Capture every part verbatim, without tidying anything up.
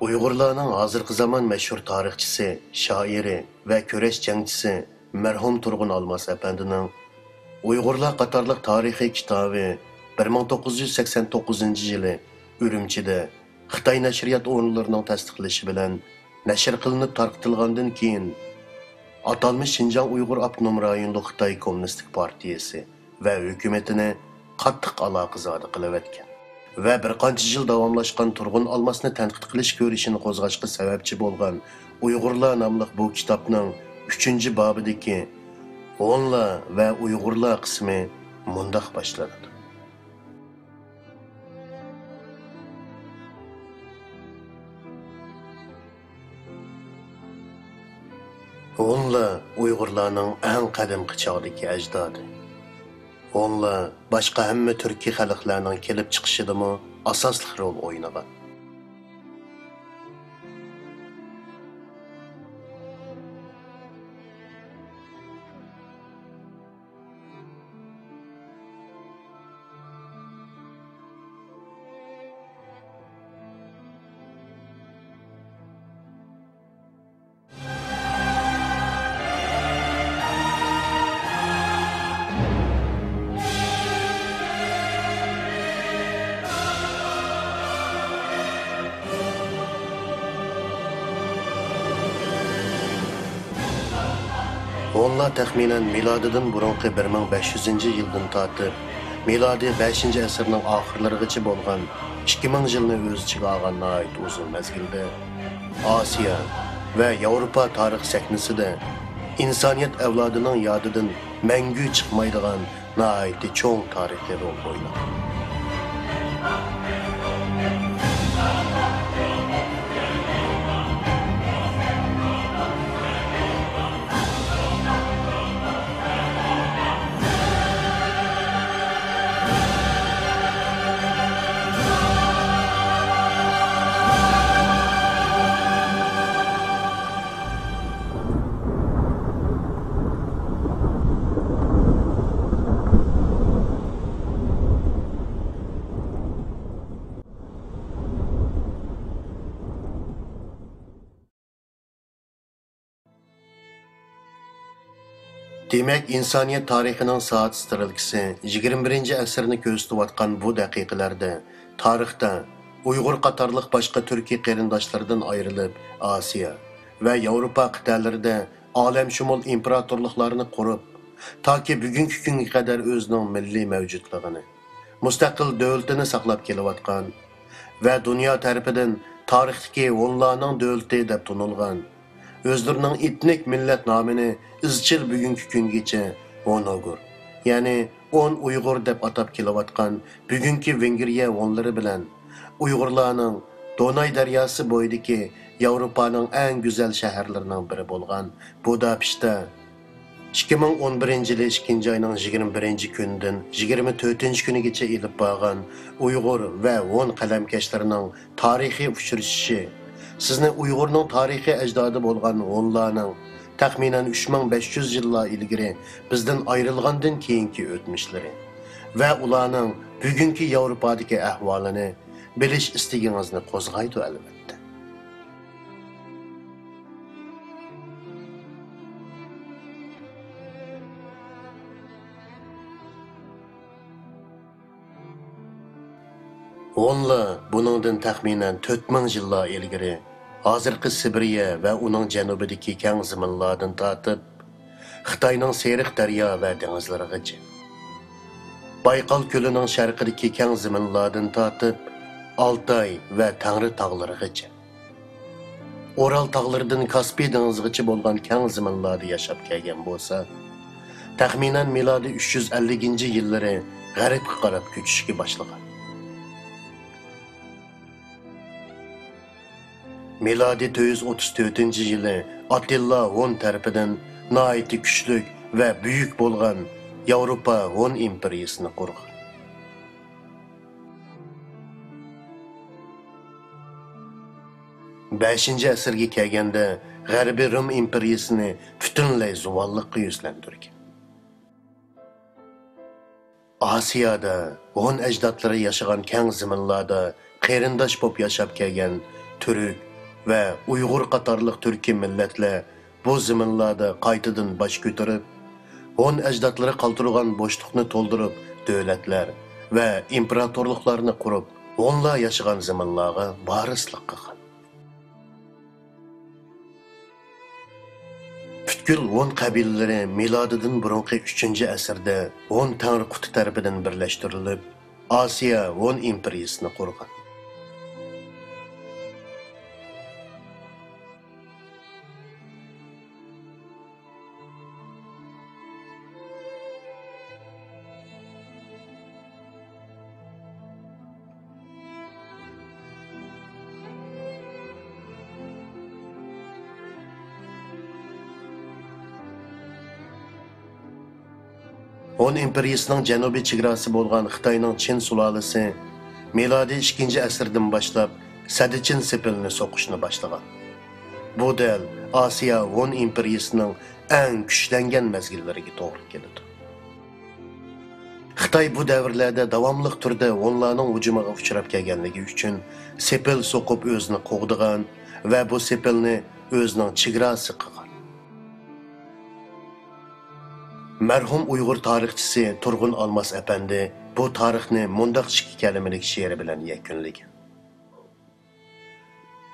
ئۇيغۇرلارنىڭ ھازىرقى زامان مەشھۇر تارىخچىسى، شائىرى ۋە كۈرەش جەڭچىسى مەرھۇم تۇرغۇن ئالماس ئەپەندىنىڭ ئۇيغۇرلار قاتارلىق تارىخىي كىتابى بىر مىڭ توققۇز يۈز سەكسەن توققۇزىنچى يىلى ئۈرۈمچىدە خىتاي نەشرىيات ئورۇنلىرىنىڭ تەستىقلىشى بىلەن نەشر قىلىنىپ تارقىتىلغاندىن كېيىن، ئاتالمىش شىنجاڭ ئۇيغۇر ئاپتونوم رايونلۇق خىتاي كوممۇنىستىك پارتىيىسى ۋە ھۆكۈمىتىنى قاتتىق ئالاقىزادە قىلىۋەتكەن ۋە بىر قانچە يىل داۋاملاشقان تۇرغۇن ئالماسنى تەنقىد قىلىش كۈرىشىنى قوزغاشقا سەۋەبچى بولغان ئۇيغۇرلار ناملىق بۇ كىتابنىڭ ئۈچىنچى بابىدىكى ھونلار ۋە ئۇيغۇرلار قىسمى مۇنداق باشلىنىدۇ. ھونلار ئۇيغۇرلارنىڭ ئەڭ قەدىمكى چاغدىكى ئەجدادى. ھونلار باشقا ھەممە تۈركىي خەلقلەرنىڭ كېلىپ چىقىشىدىمۇ ئاساسلىق رول ئوينىغان. ھونلار تەخمىنەن مىلادىدىن بۇرۇنقى بىر مىڭ بەش يۈزىنچى يىلدىن تارتىپ، مىلادىي بەشىنچى ئەسىرنىڭ ئاخىرلىرىغىچە بولغان ئىككى مىڭ يىلنى ئۆز ئىچىگە ئالغان ناھايىتى ئۇزۇن مەزگىلدە ئاسىيا ۋە ياۋروپا تارىخ سەھنىسىدە ئىنسانىيەت ئەۋلادىنىڭ يادىدىن مەڭگۈ چىقمايدىغان ناھايىتى چوڭ تارىخىي رول ئوينىغان. دېمەك، ئىنسانىيەت تارىخىنىڭ سائەت سترېلكىسى يىگىرمە بىرىنچى ئەسىرنى كۆرسىتىۋاتقان بۇ دەقىقىلەردە تارىختا ئۇيغۇر قاتارلىق باشقا تۈركىي قېرىنداشلىرىدىن ئايرىلىپ، ئاسىيا ۋە ياۋروپا قىتئەلىرىدە ئالەمشۇمۇل ئىمپېراتورلۇقلارنى قۇرۇپ، تاكى بۈگۈنكى كۈنگە قەدەر ئۆزىنىڭ مىللىي مەۋجۇتلۇقىنى، مۇستەقىل دۆلىتىنى ساقلاپ كېلىۋاتقان ۋە دۇنيا تەرىپىدىن تارىختىكى ھونلارنىڭ دۆلىتى دەپ تونۇلغان، ئۆزلىرىنىڭ ئېتنىك مىللەت نامىنى ئىزچىل بۈگۈنكى كۈنگىچە ھونوگۇر، يەنى ئون ئۇيغۇر دەپ ئاتاپ كېلىۋاتقان بۈگۈنكى ۋېنگرىيە ھونلىرى بىلەن ئۇيغۇرلارنىڭ دوناي دەرياسى بويىدىكى ياۋروپانىڭ ئەڭ گۈزەل شەھەرلىرىنىڭ بىرى بولغان بۇداپېشتتا ئىككى مىڭ ئون بىرىنچى يىلى ئىككىنچى ئاينىڭ يىگىرمە بىرىنچى كۈنىدىن يىگىرمە تۆتىنچى كۈنىگىچە ئېلىپ بارغان ئۇيغۇر ۋە ھون قەلەمكەشلىرىنىڭ تارىخىي ئۇچرىشىشى، سىزنى ئۇيغۇرنىڭ تارىخىي ئەجدادى بولغان ھونلارنىڭ تەخمىنەن ئۈچ مىڭ بەش يۈز يىللار ئىلگىرى بىزدىن ئايرىلغاندىن كېيىنكى ئۆتمۈشلىرى ۋە ئۇلارنىڭ بۈگۈنكى ياۋروپادىكى ئەھۋالىنى بىلىش ئىستىكىڭىزنى قوزغايدۇ، ئەلۋەتتە. ھونلار بۇنىڭدىن تەخمىنەن تۆت مىڭ يىللار ئىلگىرى ھازىرقى سىبىرىيە ۋە ئۇنىڭ جەنۇبىدىكى كەڭ زېمىنلاردىن تارتىپ، خىتاينىڭ سېرىق دەريا ۋە دېڭىزلىرىغىچە، بايقال كۆلىنىڭ شەرقىدىكى كەڭ زېمىنلاردىن تارتىپ، ئالتاي ۋە تەڭرى تاغلىرىغىچە، ئورال تاغلىرىدىن كاسپىي دېڭىزىغىچە بولغان كەڭ زېمىنلاردا ياشاپ كەلگەن بولسا، تەخمىنەن مىلادىي ئۈچ يۈز ئەللىكىنچى يىللىرى غەربكە قاراپ كۆچۈشكە باشلىغان. مىلادىي تۆت يۈز ئوتتۇز تۆتىنچى يىلى ئاتتىلا ھون تەرىپىدىن ناھايىتى كۈچلۈك ۋە بۈيۈك بولغان ياۋروپا ھون ئىمپېرىيىسىنى قۇرغان. بەشىنچى ئەسىرگە كەلگەندە، غەربىي رىم ئىمپېرىيىسىنى پۈتۈنلەي زۇۋانلىققا يۈزلەندۈرگەن. ئاسىيادا ھون ئەجدادلىرى ياشىغان كەڭ زېمىنلاردا قېرىنداش بولۇپ ياشاپ كەلگەن تۈرك ۋە ئۇيغۇر قاتارلىق تۈركىي مىللەتلەر بۇ زېمىنلاردا قايتىدىن باش كۆتۈرۈپ، ھون ئەجدادلىرى قالدۇرغان بوشلۇقنى تولدۇرۇپ، دۆلەتلەر ۋە ئىمپېراتورلۇقلارنى قۇرۇپ، ھونلار ياشىغان زېمىنلارغا ۋارىسلىق قىلغان. پۈتكۈل ھون قەبىلىلىرى مىلادىدىن بۇرۇنقى ئۈچىنچى ئەسىردە ھون تەڭرى قۇتى تەرىپىدىن بىرلەشتۈرۈلۈپ، ئاسىيا ھون ئىمپېرىيىسىنى قۇرغان. ھون ئىمپېرىيىسىنىڭ جەنۇبىي چېگراسى بولغان خىتاينىڭ چىن سۇلالىسى مىلادىي ئىككىنچى ئەسىردىن باشلاپ سەددىچىن سېپىلنى سوقۇشنى باشلىغان. بۇ دەل ئاسىيا ھون ئىمپېرىيىسىنىڭ ئەڭ كۈچلەنگەن مەزگىللىرىگە توغرا كېلىدۇ. خىتاي بۇ دەۋرلەردە داۋاملىق تۈردە ھونلارنىڭ ھۇجۇمىغا ئۇچراپ كەلگەنلىكى ئۈچۈن سېپىل سوقۇپ ئۆزىنى قوغدىغان ۋە بۇ سېپىلنى ئۆزىنىڭ چېگراسى قىلغان. مەرھۇم ئۇيغۇر تارىخچىسى تۇرغۇن ئالماس ئەپەندى بۇ تارىخنى مۇنداق ئىككى كەلىمىلىك شېئىرى بىلەن يەكۈنلىگەن.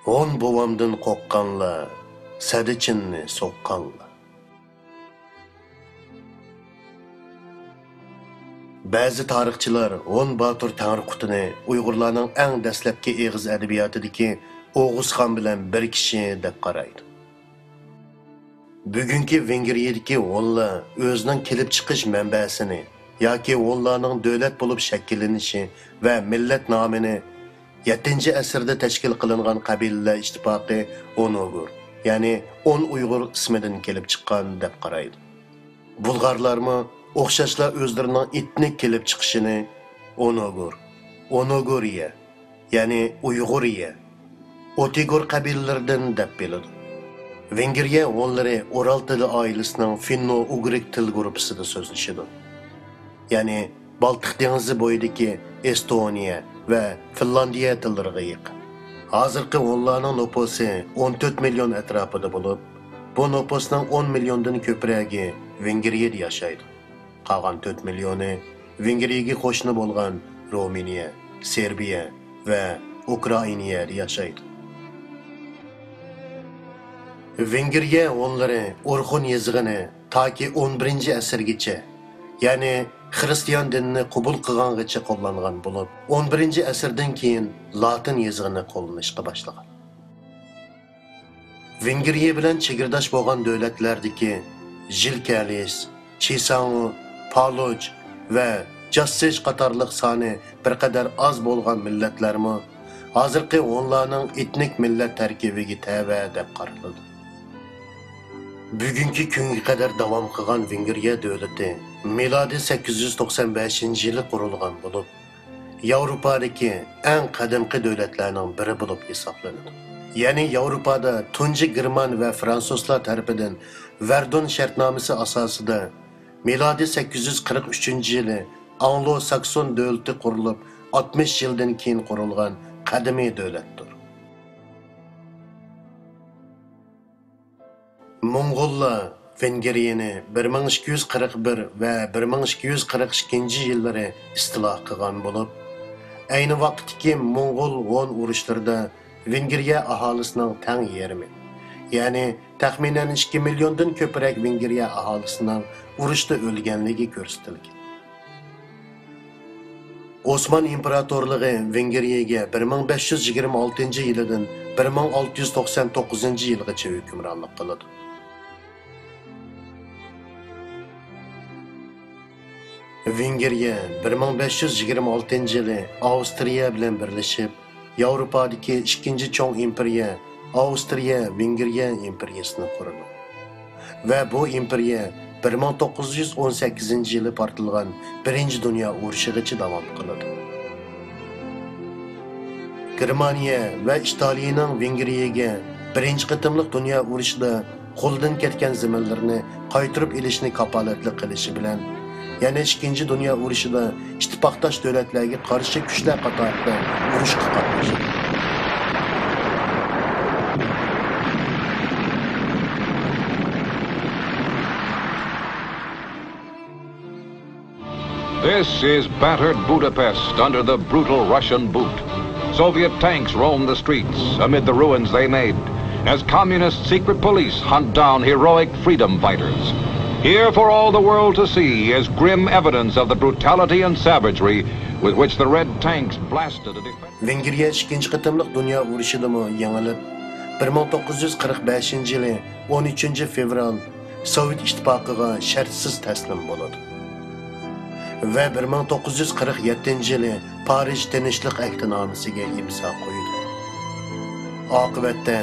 ھون بوۋامدىن قورققانلار، سەددىچىننى سوققانلار. بەزى تارىخچىلار ھون باتۇر تەڭرىقۇتىنى ئۇيغۇرلارنىڭ ئەڭ دەسلەپكى ئېغىز ئەدەبىياتىدىكى ئوغۇزخان بىلەن بىر كىشى دەپ قارايدۇ. بۈگۈنكى ۋېنگرىيەدىكى ھونلار ئۆزىنىڭ كېلىپ چىقىش مەنبەسىنى ياكى ھونلارنىڭ دۆلەت بولۇپ شەكىللىنىشى ۋە مىللەت نامىنى يەتتىنچى ئەسىردە تەشكىل قىلىنغان قەبىلىلەر ئىتتىپاقى ئونوگۇر، يەنى ئون ئۇيغۇر ئىسمىدىن كېلىپ چىققان دەپ قارايدۇ. بۇلغارلارمۇ ئوخشاشلا ئۆزلىرىنىڭ ئېتنىك كېلىپ چىقىشىنى ئونوگۇر، ئونوگورىيە، يەنى ئۇيغۇرىيە، ئوتىگور قەبىلىلىرىدىن دەپ بىلىدۇ. ۋېنگرىيە ھونلىرى ئورال تىلى ئائىلىسىنىڭ فىننو-ئۇگرىك تىل گۇرۇپپىسىدا سۆزلىشىدۇ. يەنى بالتىق دېڭىزى بويىدىكى ئېستونىيە ۋە فىنلاندىيە تىللىرىغا يېقىن. ھازىرقى ھونلارنىڭ نوپۇسى ئون تۆت مىليون ئەتراپىدا بولۇپ، بۇ نوپۇسنىڭ ئون مىليوندىن كۆپرەكى ۋېنگرىيەدە ياشايدۇ. قالغان تۆت مىليونى ۋېنگرىيەگە قوشنا بولغان رومىنىيە، سېربىيە ۋە ئۇكرائىنىيەدە ياشايدۇ. ۋېنگرىيە ھونلىرى ئورخۇن يېزىقىنى تاكى ئون بىرىنچى ئەسىرگىچە، يەنى خىرىستىيان دىنىنى قوبۇل قىلغانغىچە قوللانغان بولۇپ، ئون بىرىنچى ئەسىردىن كېيىن لاتىن يېزىقىنى قوللىنىشقا باشلىغان. ۋېنگرىيە بىلەن چېگرىداش بولغان دۆلەتلەردىكى ژىلكەلىس، چىساڭۇ، پالۇچ ۋە جاسسىچ قاتارلىق سانى بىر قەدەر ئاز بولغان مىللەتلەرمۇ ھازىرقى ھونلارنىڭ ئېتنىك مىللەت تەركىبىگە تەۋە دەپ قارىلىدۇ. بۈگۈنكى كۈنگە قەدەر داۋام قىلغان ۋېنگرىيە دۆلىتى مىلادىي سەككىز يۈز توقسان بەشىنچى يىلى قۇرۇلغان بولۇپ، ياۋروپادىكى ئەڭ قەدىمكى دۆلەتلەرنىڭ بىرى بولۇپ ھېسابلىنىدۇ. يەنى ياۋروپادا تۇنجى گېرمان ۋە فرانسۇزلار تەرىپىدىن ۋەردۇن شەرتنامىسى ئاساسىدا مىلادىي سەككىز يۈز قىرىق ئۈچىنچى يىلى ئاڭلو ساكسون دۆلىتى قۇرۇلۇپ، ئاتمىش يىلدىن كېيىن قۇرۇلغان قەدىمىي دۆلەتتۇر. موڭغۇللار ۋېنگرىيەنى بىر مىڭ ئىككى يۈز قىرىق بىر ۋە بىر مىڭ ئىككى يۈز قىرىق ئىككىنچى يىللىرى ئىستىلا قىلغان بولۇپ، ئەينى ۋاقىتتىكى موڭغۇل ھون ئۇرۇشلىرىدا ۋېنگرىيە ئاھالىسىنىڭ تەڭ يېرىمى، يەنى تەخمىنەن ئىككى مىليوندىن كۆپرەك ۋېنگرىيە ئاھالىسىنىڭ ئۇرۇشتا ئۆلگەنلىكى كۆرسىتىلگەن. ئوسمان ئىمپېراتورلۇقى ۋېنگرىيەگە بىر مىڭ بەش يۈز يىگىرمە ئالتىنچى يىلىدىن بىر مىڭ ئالتە يۈز توقسان توققۇزىنچى يىلغىچە ھۆكۈمرانلىق قىلىدۇ. ۋېنگرىيە بىر مىڭ بەش يۈز يىگىرمە ئالتىنچى يىلى ئاۋسترىيە بىلەن بىرلىشىپ، ياۋروپادىكى ئىككىنچى چوڭ ئىمپېرىيە ئاۋسترىيە ۋېنگرىيە ئىمپېرىيىسىنى قۇرىدۇ. ۋە بۇ ئىمپېرىيە بىر مىڭ توققۇز يۈز ئون سەككىزىنچى يىلى پارتلىغان بىرىنچى دۇنيا ئۇرۇشىغىچە داۋام قىلىدۇ. گېرمانىيە ۋە ئىتالىيىنىڭ ۋېنگرىيەگە بىرىنچى قېتىملىق دۇنيا ئۇرۇشىدا قولىدىن كەتكەن زېمىنلىرىنى قايتۇرۇپ ئېلىشنى كاپالەتلىك قىلىشى بىلەن، يەنە ئىككىنچى دۇنيا ئۇرۇشىدا ئىتتىپاقداش دۆلەتلەرگە قارشى كۈچلەر قاتارىدا ئۇرۇشقا قاتنىشىدۇ. This is battered Budapest under the brutal Russian boot. Soviet tanks roam the streets amid the ruins they made, as communist secret police hunt down heroic freedom fighters. Here for all the world to see is grim evidence of the brutality and savagery with which the Red Tanks blasted a defense. ۋېنگرىيە ئىككىنچى قېتىملىق دۇنيا ئۇرۇشىدىمۇ يېڭىلىپ، بىر مىڭ توققۇز يۈز قىرىق بەشىنچى يىلى ئون ئۈچىنچى فېۋرال سوۋېت ئىتتىپاقىغا شەرتسىز تەسلىم بولىدۇ. ۋە بىر مىڭ توققۇز يۈز قىرىق يەتتىنچى يىلى پارىژ تىنچلىق ئەھدىنامىسىگە ئىمزا قويىدۇ. ئاقىۋەتتە،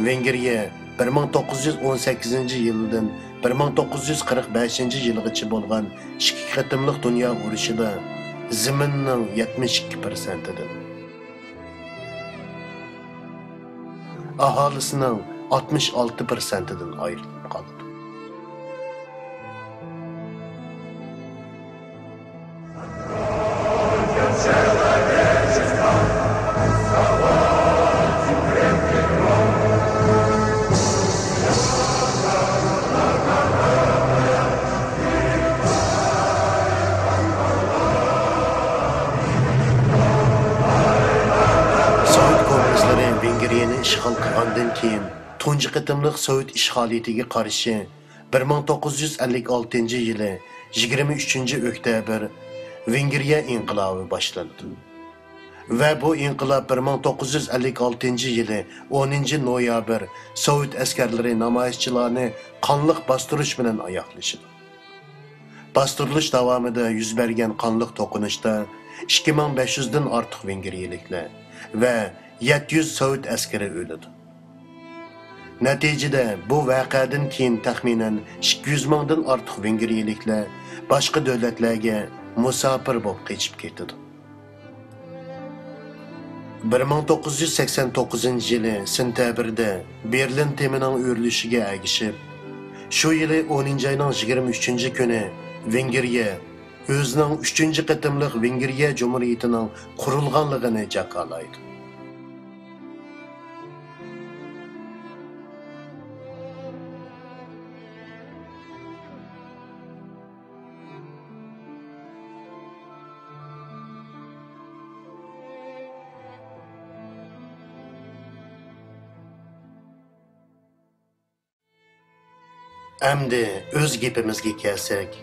ۋېنگرىيە بىر مىڭ توققۇز يۈز ئون سەككىزىنچى يىلدىن بىر مىڭ توققۇز يۈز قىرىق بەشىنچى يىلغىچە بولغان ئىككى قېتىملىق دۇنيا ئۇرۇشىدا زېمىننىڭ يەتمىش ئىككى پىرسەنتىدىن، ئاھالىسىنىڭ ئاتمىش ئالتە پىرسەنتىدىن ئايرىلىپ قالىدۇ. سوۋېت كوممۇنىستلىرى ۋېنگرىيەنى ئىشغال قىلغاندىن كېيىن، تۇنجى قېتىملىق سوۋېت ئىشغالىيىتىگە قارشى بىر مىڭ توققۇز يۈز ئەللىك ئالتىنچى يىلى يىگىرمە ئۈچىنچى ئۆكتەبىر ۋېنگرىيە ئىنقىلابى باشلىنىدۇ. ۋە بۇ ئىنقىلاب بىر مىڭ توققۇز يۈز ئەللىك ئالتىنچى يىلى ئونىنچى نويابىر سوۋېت ئەسكەرلىرى نامايىشچىلارنى قانلىق باستۇرۇش بىلەن ئاياغلىشىدۇ. باستۇرۇلۇش داۋامىدا يۈز بەرگەن قانلىق توقۇنۇشتا ئىككى مىڭ بەش يۈزدىن ئارتۇق ۋېنگرىيەلىكلەر ۋە يەتتە يۈز سوۋېت ئەسكىرى ئۆلىدۇ. نەتىجىدە، بۇ ۋەقەدىن كېيىن تەخمىنەن ئىككى يۈز مىڭدىن ئارتۇق ۋېنگرىيەلىكلەر باشقا دۆلەتلەرگە مۇساپىر بولۇپ قېچىپ كېتىدۇ. بىر مىڭ توققۇز يۈز سەكسەن توققۇزىنچى يىلى سېنتەبىردە بېرلىن تېمىنىڭ ئۆرۈلۈشىگە ئەگىشىپ، شۇ يىلى ئونىنچى ئاينىڭ يىگىرمە ئۈچىنچى كۈنى ۋېنگرىيە ئۆزىنىڭ ئۈچىنچى قېتىملىق ۋېنگرىيە جۇمھۇرىيىتىنىڭ قۇرۇلغانلىقىنى جاكارلايدۇ. ئەمدى ئۆز گېپىمىزگە كەلسەك،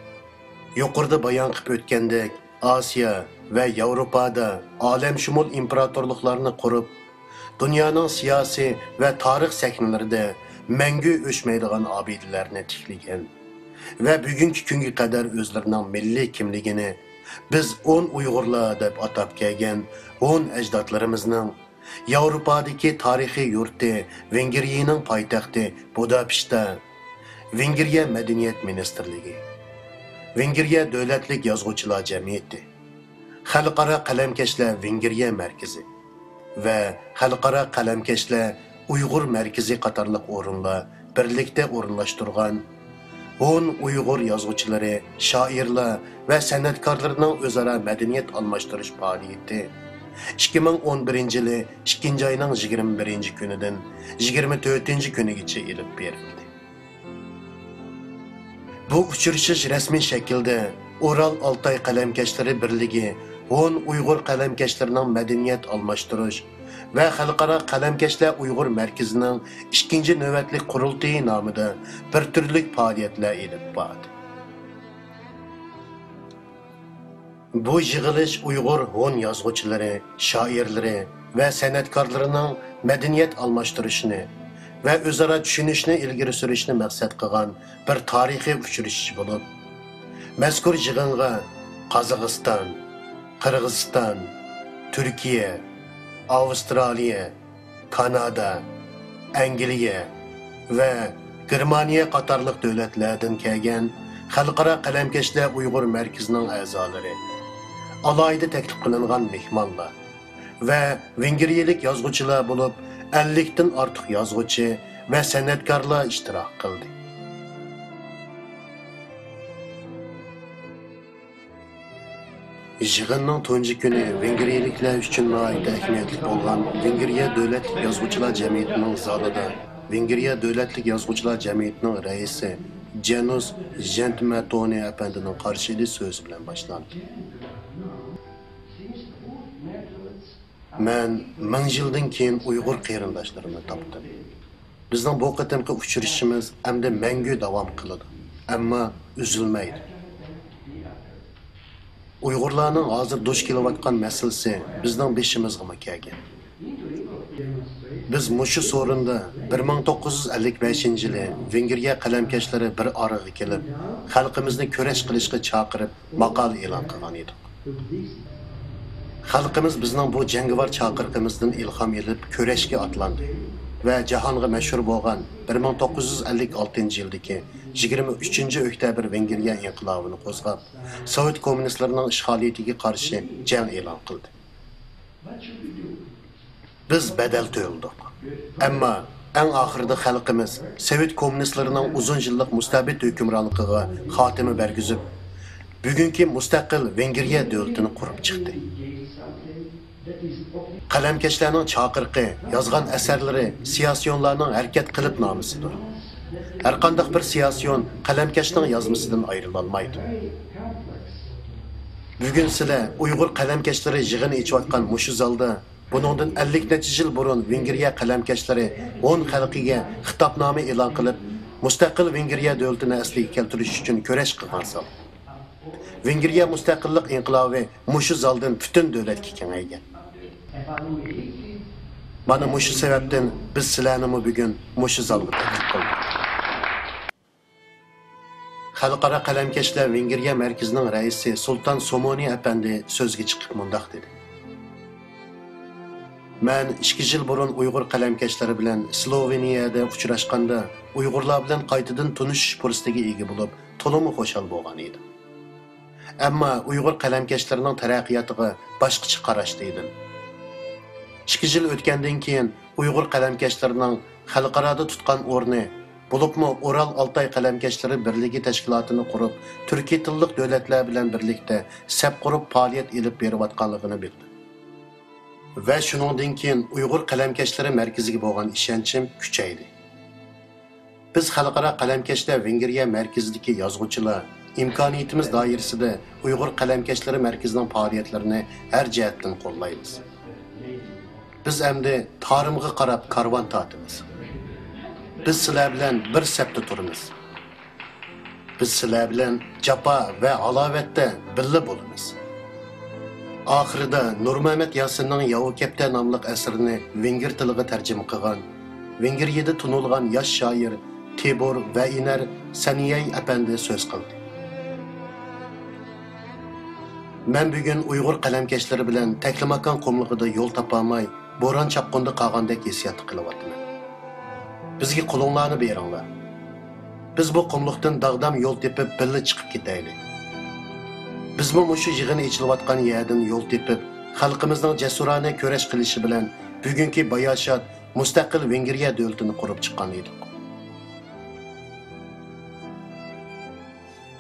يۇقىرىدا بايان قىلىپ ئۆتكەندەك، ئاسىيا ۋە ياۋروپادا ئالەمشۇمۇل ئىمپېراتورلۇقلارنى قۇرۇپ، دۇنيانىڭ سىياسىي ۋە تارىخ سەھنىلىرىدە مەڭگۈ ئۆچمەيدىغان ئابىدىلەرنى تىكلىگەن ۋە بۈگۈنكى كۈنگە قەدەر ئۆزلىرىنىڭ مىللىي كىملىكىنى بىز ھون ئۇيغۇرلار دەپ ئاتاپ كەلگەن ھون ئەجدادلىرىمىزنىڭ ياۋروپادىكى تارىخىي يۇرتى ۋېنگرىيەنىڭ پايتەختى بۇداپېشتتا ۋېنگرىيە مەدەنىيەت مىنىستىرلىكى، ۋېنگرىيە دۆلەتلىك يازغۇچىلار جەمئىيىتى، خەلقئارا قەلەمكەشلەر ۋېنگرىيە مەركىزى ۋە خەلقئارا قەلەمكەشلەر ئۇيغۇر مەركىزى قاتارلىق ئورۇنلار بىرلىكتە ئورۇنلاشتۇرغان ھون ئۇيغۇر يازغۇچىلىرى، شائىرلار ۋە سەنئەتكارلىرىنىڭ ئۆزئارا مەدەنىيەت ئالماشتۇرۇش پائالىيىتى ئىككى مىڭ ئون بىرىنچى يىلى ئىككىنچى ئاينىڭ يىگىرمە بىرىنچى كۈنىدىن يىگىرمە تۆتىنچى كۈنىگىچە ئېلىپ بېرىلدى. بۇ ئۇچرىشىش رەسمىي شەكىلدە ئورال ئالتاي قەلەمكەشلىرى بىرلىكى ھون ئۇيغۇر قەلەمكەشلىرىنىڭ مەدەنىيەت ئالماشتۇرۇش ۋە خەلقئارا قەلەمكەشلەر ئۇيغۇر مەركىزىنىڭ ئىككىنچى نۆۋەتلىك قۇرۇلتىيى نامىدا بىر تۈرلۈك پائالىيەتلەر ئېلىپ باردى. بۇ يىغىلىش ئۇيغۇر ھون يازغۇچىلىرى، شائىرلىرى ۋە سەنئەتكارلىرىنىڭ مەدەنىيەت ئالماشتۇرۇشىنى ۋە ئۆزئارا چۈشىنىشىنى ئىلگىرى سۈرۈشنى مەقسەت قىلغان بىر تارىخىي ئۇچرىشىش بولۇپ، مەزكۇر يىغىنغا قازاقىستان، قىرغىزىستان، تۈركىيە، ئاۋسترالىيە، كانادا، ئەنگلىيە ۋە گېرمانىيە قاتارلىق دۆلەتلەردىن كەلگەن خەلقئارا قەلەمكەشلەر ئۇيغۇر مەركىزىنىڭ ئەزالىرى، ئالاھىدە تەكلىپ قىلىنغان مېھمانلار ۋە ۋېنگرىيەلىك يازغۇچىلار بولۇپ، ئەللىكتىن ئارتۇق يازغۇچى ۋە سەنئەتكارلار ئىشتىراك قىلدى. يىغىننىڭ تۇنجى كۈنى ۋېنگرىيەلىكلەر ئۈچۈن ناھايىتى ئەھمىيەتلىك بولغان ۋېنگرىيە دۆلەتلىك يازغۇچىلار جەمئىيىتىنىڭ زالىدا ۋېنگرىيە دۆلەتلىك يازغۇچىلار جەمئىيىتىنىڭ رەئىسى جانۇس ژېنتمەتونى ئەپەندىنىڭ قارىشى ئىدى سۆزى بىلەن باشلاندى. مەن مىڭ يىلدىن كېيىن ئۇيغۇر قېرىنداشلىرىمنى تاپتىم. بىزنىڭ بۇ قېتىمقى ئۇچرىشىشىمىز ئەمدى مەڭگۈ داۋام قىلىدۇ، ئەمما ئۈزۈلمەيدۇ. ئۇيغۇرلارنىڭ ھازىر دۇچ كېلىۋاتقان مەسىلىسى بىزنىڭ بېشىمىزغىمۇ كەلگەن. بىز مۇشۇ سورۇندا بىر مىڭ توققۇز يۈز ئەللىك بەشىنچى يىلى ۋېنگرىيە قەلەمكەشلىرى بىر ئارىغا كېلىپ، خەلقىمىزنى كۈرەش قىلىشقا چاقىرىپ، ماقالە ئېلان قىلغان ئىدۇق. خەلقىمىز بىزنىڭ بۇ جەڭگىۋار چاقىرىقىمىزدىن ئىلھام ئېلىپ، كۈرەشكە ئاتلاندى ۋە جاھانغا مەشھۇر بولغان بىر مىڭ توققۇز يۈز ئەللىك ئالتىنچى يىلدىكى يىگىرمە ئۈچىنچى ئۆكتەبىر ۋېنگرىيە ئىنقىلابىنى قوزغاپ، سوۋېت كوممۇنىستلىرىنىڭ ئىشغالىيىتىگە قارشى جەڭ ئېلان قىلدى. بىز بەدەل تۆلىدۇق. ئەمما ئەڭ ئاخىرىدا خەلقىمىز سوۋېت كوممۇنىستلىرىنىڭ ئۇزۇن يىللىق مۇستەبىت ھۆكۈمرانلىقىغا خاتىمە بەرگۈزۈپ، بۈگۈنكى مۇستەقىل ۋېنگرىيە دۆلىتىنى قۇرۇپ چىقتى. قەلەمكەشلەرنىڭ چاقىرىقى، يازغان ئەسەرلىرى سىياسىيونلارنىڭ ھەرىكەت قېلىپنامىسىدۇر. ھەرقانداق بىر سىياسىيون قەلەمكەشنىڭ يازمىسىدىن ئايرىلالمايدۇ. بۈگۈن سىلەر ئۇيغۇر قەلەمكەشلىرى يىغىنى ئېچىۋاتقان مۇشۇ زالدا بۇنىڭدىن ئەللىك نەچچە يىل بۇرۇن ۋېنگرىيە قەلەمكەشلىرى ھون خەلقىگە خىتابنامە ئېلان قىلىپ، مۇستەقىل ۋېنگرىيە دۆلىتىنى ئەسلىگە كەلتۈرۈش ئۈچۈن كۈرەش قىلغان زال. ۋېنگرىيە مۇستەقىللىق ئىنقىلابى مۇشۇ زالدىن پۈتۈن دۆلەتكە كېڭەيگەن. مانا مۇشۇ سەۋەبتىن بىز سىلەرنىمۇ بۈگۈن مۇشۇ زالغا تەكلىپ قىلدۇق. خەلقئارا قەلەمكەشلەر ۋېنگرىيە مەركىزىنىڭ رەئىسى سۇلتان سومونى ئەپەندى سۆزگە چىقىپ مۇنداق دېدى: مەن ئىككى يىل بۇرۇن ئۇيغۇر قەلەمكەشلىرى بىلەن سلوۋېنىيەدە ئۇچراشقاندا، ئۇيغۇرلار بىلەن قايتىدىن تونۇشۇش پۇرسىتىگە ئىگە بولۇپ، تولىمۇ خۇشال بولغان ئىدىم. ئەمما ئۇيغۇر قەلەمكەشلىرىنىڭ تەرەققىياتىغا باشقىچە قاراشتا ئىدىم. ئىككى يىل ئۆتكەندىن كېيىن ئۇيغۇر قەلەمكەشلىرىنىڭ خەلقئارادا تۇتقان ئورنى، بولۇپمۇ ئورال ئالتاي قەلەمكەشلىرى بىرلىكى تەشكىلاتىنى قۇرۇپ، تۈركىي تىللىق دۆلەتلەر بىلەن بىرلىكتە سەپ قۇرۇپ پائالىيەت ئېلىپ بېرىۋاتقانلىقىنى بىلدىم. ۋە شۇنىڭدىن كېيىن ئۇيغۇر قەلەمكەشلىرى مەركىزىگە بولغان ئىشەنچىم كۈچەيدى. بىز خەلقئارا قەلەمكەشلەر ۋېنگرىيە مەركىزىدىكى يازغۇچىلار ئىمكانىيىتىمىز دائىرىسىدە ئۇيغۇر قەلەمكەشلىرى مەركىزىنىڭ پائالىيەتلىرىنى ھەر جەھەتتىن قوللايمىز. بىز ئەمدى تارىمغا قاراپ كارۋان تارتىمىز. بىز سىلەر بىلەن بىر سەپتە تۇرىمىز. بىز سىلەر بىلەن جاپا ۋە ھالاۋەتتە بىللە بولىمىز. ئاخىرىدا نۇرمەمەت ياسىننىڭ ياۋا كەپتەر ناملىق ئەسىرىنى ۋېنگىر تىلىغا تەرجىمە قىلغان، ۋېنگرىيەدە تونۇلغان ياش شائىر تىبور ۋەئىنەر سەنىيەي ئەپەندى سۆز قىلدى. مەن بۈگۈن ئۇيغۇر قەلەمكەشلىرى بىلەن تەكلىماكان قۇملۇقىدا يول تاپالماي، بوران-چاپقۇندا قالغاندەك ھېسسىياتتا قېلىۋاتىمەن. بىزگە قولۇڭلارنى بېرىڭلار. بىز بۇ قۇملۇقتىن داغدام يول تېپىپ، بىللە چىقىپ كېتەيلى. بىزمۇ مۇشۇ يىغىن ئېچىلىۋاتقان يەردىن يول تېپىپ، خەلقىمىزنىڭ جەسۇرانە كۈرەش قىلىشى بىلەن بۈگۈنكى باياشات، مۇستەقىل ۋېنگرىيە دۆلىتىنى قۇرۇپ چىققان ئىدۇق.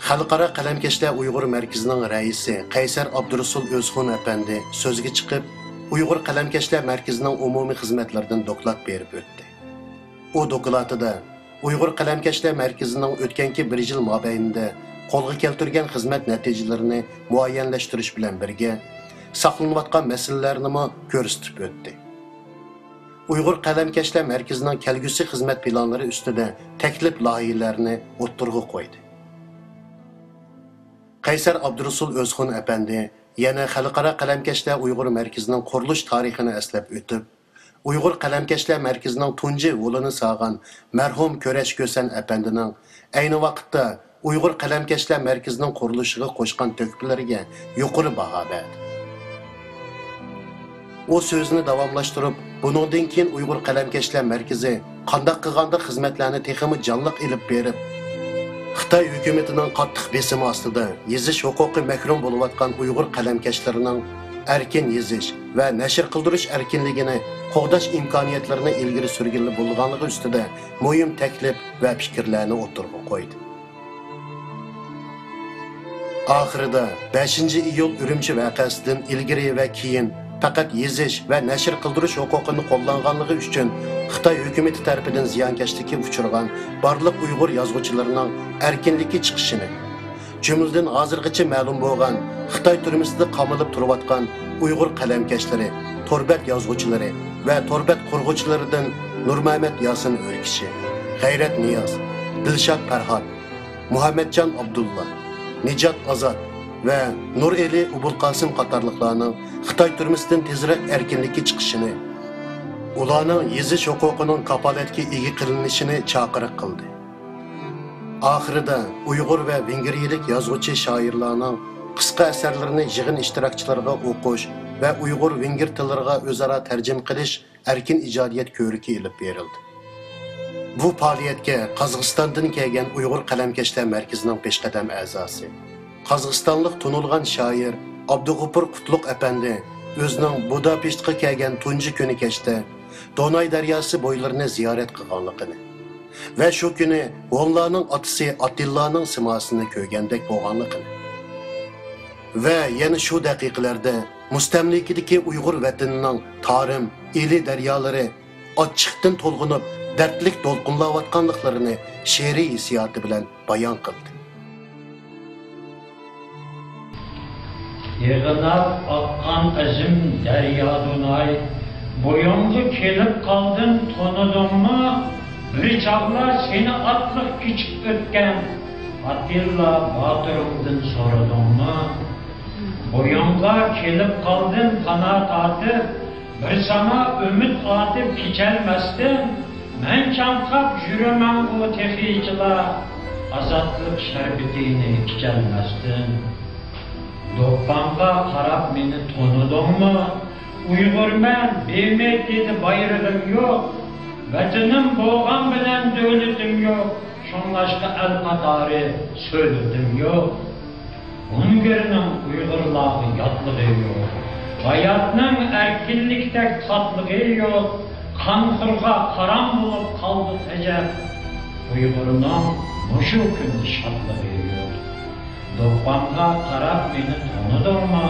خەلقئارا قەلەمكەشلەر ئۇيغۇر مەركىزىنىڭ رەئىسى قەيسەر ئابدۇرۇسۇل ئۆزخۇن ئەپەندى سۆزگە چىقىپ، ئۇيغۇر قەلەمكەشلەر مەركىزىنىڭ ئومۇمىي خىزمەتلىرىدىن دوكلات بېرىپ ئۆتتى. ئۇ دوكلاتىدا ئۇيغۇر قەلەمكەشلەر مەركىزىنىڭ ئۆتكەنكى بىر يىل مابەينىدە قولغا كەلتۈرگەن خىزمەت نەتىجىلىرىنى مۇئەييەنلەشتۈرۈش بىلەن بىرگە، ساقلىنىۋاتقان مەسىلىلەرنىمۇ كۆرسىتىپ ئۆتتى. ئۇيغۇر قەلەمكەشلەر مەركىزىنىڭ كەلگۈسى خىزمەت پىلانلىرى ئۈستىدە تەكلىپ لايىھىلەرنى ئوتتۇرىغا قويدى. قەيسەر ئابدۇرۇسۇل ئۆزخۇن ئەپەندى يەنە خەلقئارا قەلەمكەشلەر ئۇيغۇر مەركىزىنىڭ قۇرۇلۇش تارىخىنى ئەسلەپ ئۆتۈپ، ئۇيغۇر قەلەمكەشلەر مەركىزىنىڭ تۇنجى ھولىنى سالغان مەرھۇم كۈرەش كۆسەن ئەپەندىنىڭ ئەينى ۋاقىتتا ئۇيغۇر قەلەمكەشلەر مەركىزىنىڭ قۇرۇلۇشىغا قوشقان تۆھپىلىرىگە يۇقىرى باھا بەردى. ئۇ سۆزىنى داۋاملاشتۇرۇپ، بۇنىڭدىن كېيىن ئۇيغۇر قەلەمكەشلەر مەركىزى قانداق قىلغاندا خىزمەتلەرنى تېخىمۇ جانلىق ئېلىپ بېرىپ، خىتاي ھۆكۈمىتىنىڭ قاتتىق بېسىمى ئاستىدا يېزىش ھوقۇقى مەھرۇم بولۇۋاتقان ئۇيغۇر قەلەمكەشلىرىنىڭ ئەركىن يېزىش ۋە نەشر قىلدۇرۇش ئەركىنلىكىنى قوغداش ئىمكانىيەتلىرىنى ئىلگىرى سۈرگىلى بولىدىغانلىقى ئۈستىدە مۇھىم تەكلىپ ۋە پىكىرلەرنى ئوتتۇرىغا قويدى. ئاخىرىدا بەشىنچى ئىيۇل ئۈرۈمچى ۋەقەسىدىن ئىلگىرى ۋە كېيىن پەقەت يېزىش ۋە نەشر قىلدۇرۇش ھوقۇقىنى قوللانغانلىقى ئۈچۈن خىتاي ھۆكۈمىتى تەرىپىدىن زىيانكەشلىككە ئۇچرىغان بارلىق ئۇيغۇر يازغۇچىلىرىنىڭ ئەركىنلىككە چىقىشىنى، جۈملىدىن ھازىرغىچە مەلۇم بولغان خىتاي تۈرمىسىدە قامىلىپ تۇرۇۋاتقان ئۇيغۇر قەلەمكەشلىرى، تور بەت يازغۇچىلىرى ۋە تور بەت قۇرغۇچىلىرىدىن نۇرمەمەت ياسىن ئۆركىشى، غەيرەت نىياز، دىلشات پەرھات، مۇھەممەتجان ئابدۇللا، نىجات ئازات ۋە نۇرئېلى ئوبۇلقاسىم قاتارلىقلارنىڭ خىتاي تۈرمىسىدىن تېزرەك ئەركىنلىككە چىقىشىنى، ئۇلارنىڭ يېزىش ھوقۇقىنىڭ كاپالەتكە ئىگە قىلىنىشىنى چاقىرىق قىلدى. ئاخىرىدا ئۇيغۇر ۋە ۋېنگرىيەلىك يازغۇچى شائىرلارنىڭ قىسقا ئەسەرلىرىنى يىغىن ئىشتىراكچىلىرىغا ئوقۇش ۋە ئۇيغۇر ۋېنگىر تىللىرىغا ئۆزئارا تەرجىمە قىلىش ئەركىن ئىجادىيەت كۆرىكى ئېلىپ بېرىلدى. بۇ پائالىيەتكە قازاقىستاندىن كەلگەن ئۇيغۇر قەلەمكەشلەر مەركىزىنىڭ پېشقەدەم ئەزاسى، قازاقىستانلىق تونۇلغان شائىر ئابدۇغوپۇر قۇتلۇق ئەپەندى ئۆزىنىڭ بۇداپېشتقا كەلگەن تۇنجى كۈنى كەچتە دوناي دەرياسى بويلىرىنى زىيارەت قىلغانلىقىنى ۋە شۇ كۈنى ھونلارنىڭ ئاتىسى ئاتىللانىڭ سىماسىنى كۆرگەندەك بولغانلىقىنى ۋە يەنە شۇ دەقىقىلەردە مۇستەملىكىدىكى ئۇيغۇر ۋەتىنىنىڭ تارىم، ئىلى دەريالىرى ئاچچىقتىن تولغىنىپ، دەردلىك دولقۇنلاۋاتقانلىقلىرىنى شېئىرىي ھېسسىياتى بىلەن بايان قىلدى. يىغلاپ ئاققان ئەزىم دەريا دۇناي، بويۇڭغا كېلىپ قالدىم، تونۇدۇڭمۇ؟ بىر چاغلار سېنى ئاتلىق كېچىپ ئۆتكەن ئاتىللا باتۇرۇڭدىن سورىدىڭمۇ؟ بويۇڭغا كېلىپ قالدىم پانا تارتىپ، بىر ساڭا ئۈمىد ئاتىپ كېچەلمەستىن، مەن چاڭقاپ يۈرىمەنغۇ تېخىچىلا، ئازادلىق شەربىتىنى ئىچەلمەستىن. دوپپامغا قاراپ مېنى تونۇدۇڭمۇ؟ ئۇيغۇرمەن، بىمەي دېدى بايرىغىم يوق. ۋەتىنىم بولغان بىلەن دۆلىتىم يوق. شۇڭلاشقا ئەل قاتارى سۆلىتىم يوق. ھونگىرنىڭ ئۇيغۇرلارغا ياتلىقى يوق. ھاياتنىڭ ئەركىنلىكتەك تاتلىقى يوق. قانخورغا قارام بولۇپ قالدۇق ئەجەب. ئۇيغۇرنىڭ مۇشۇ كۈندە شادلىقى يوق. دوپپامغا قاراپ مېنى تونۇدۇڭمۇ؟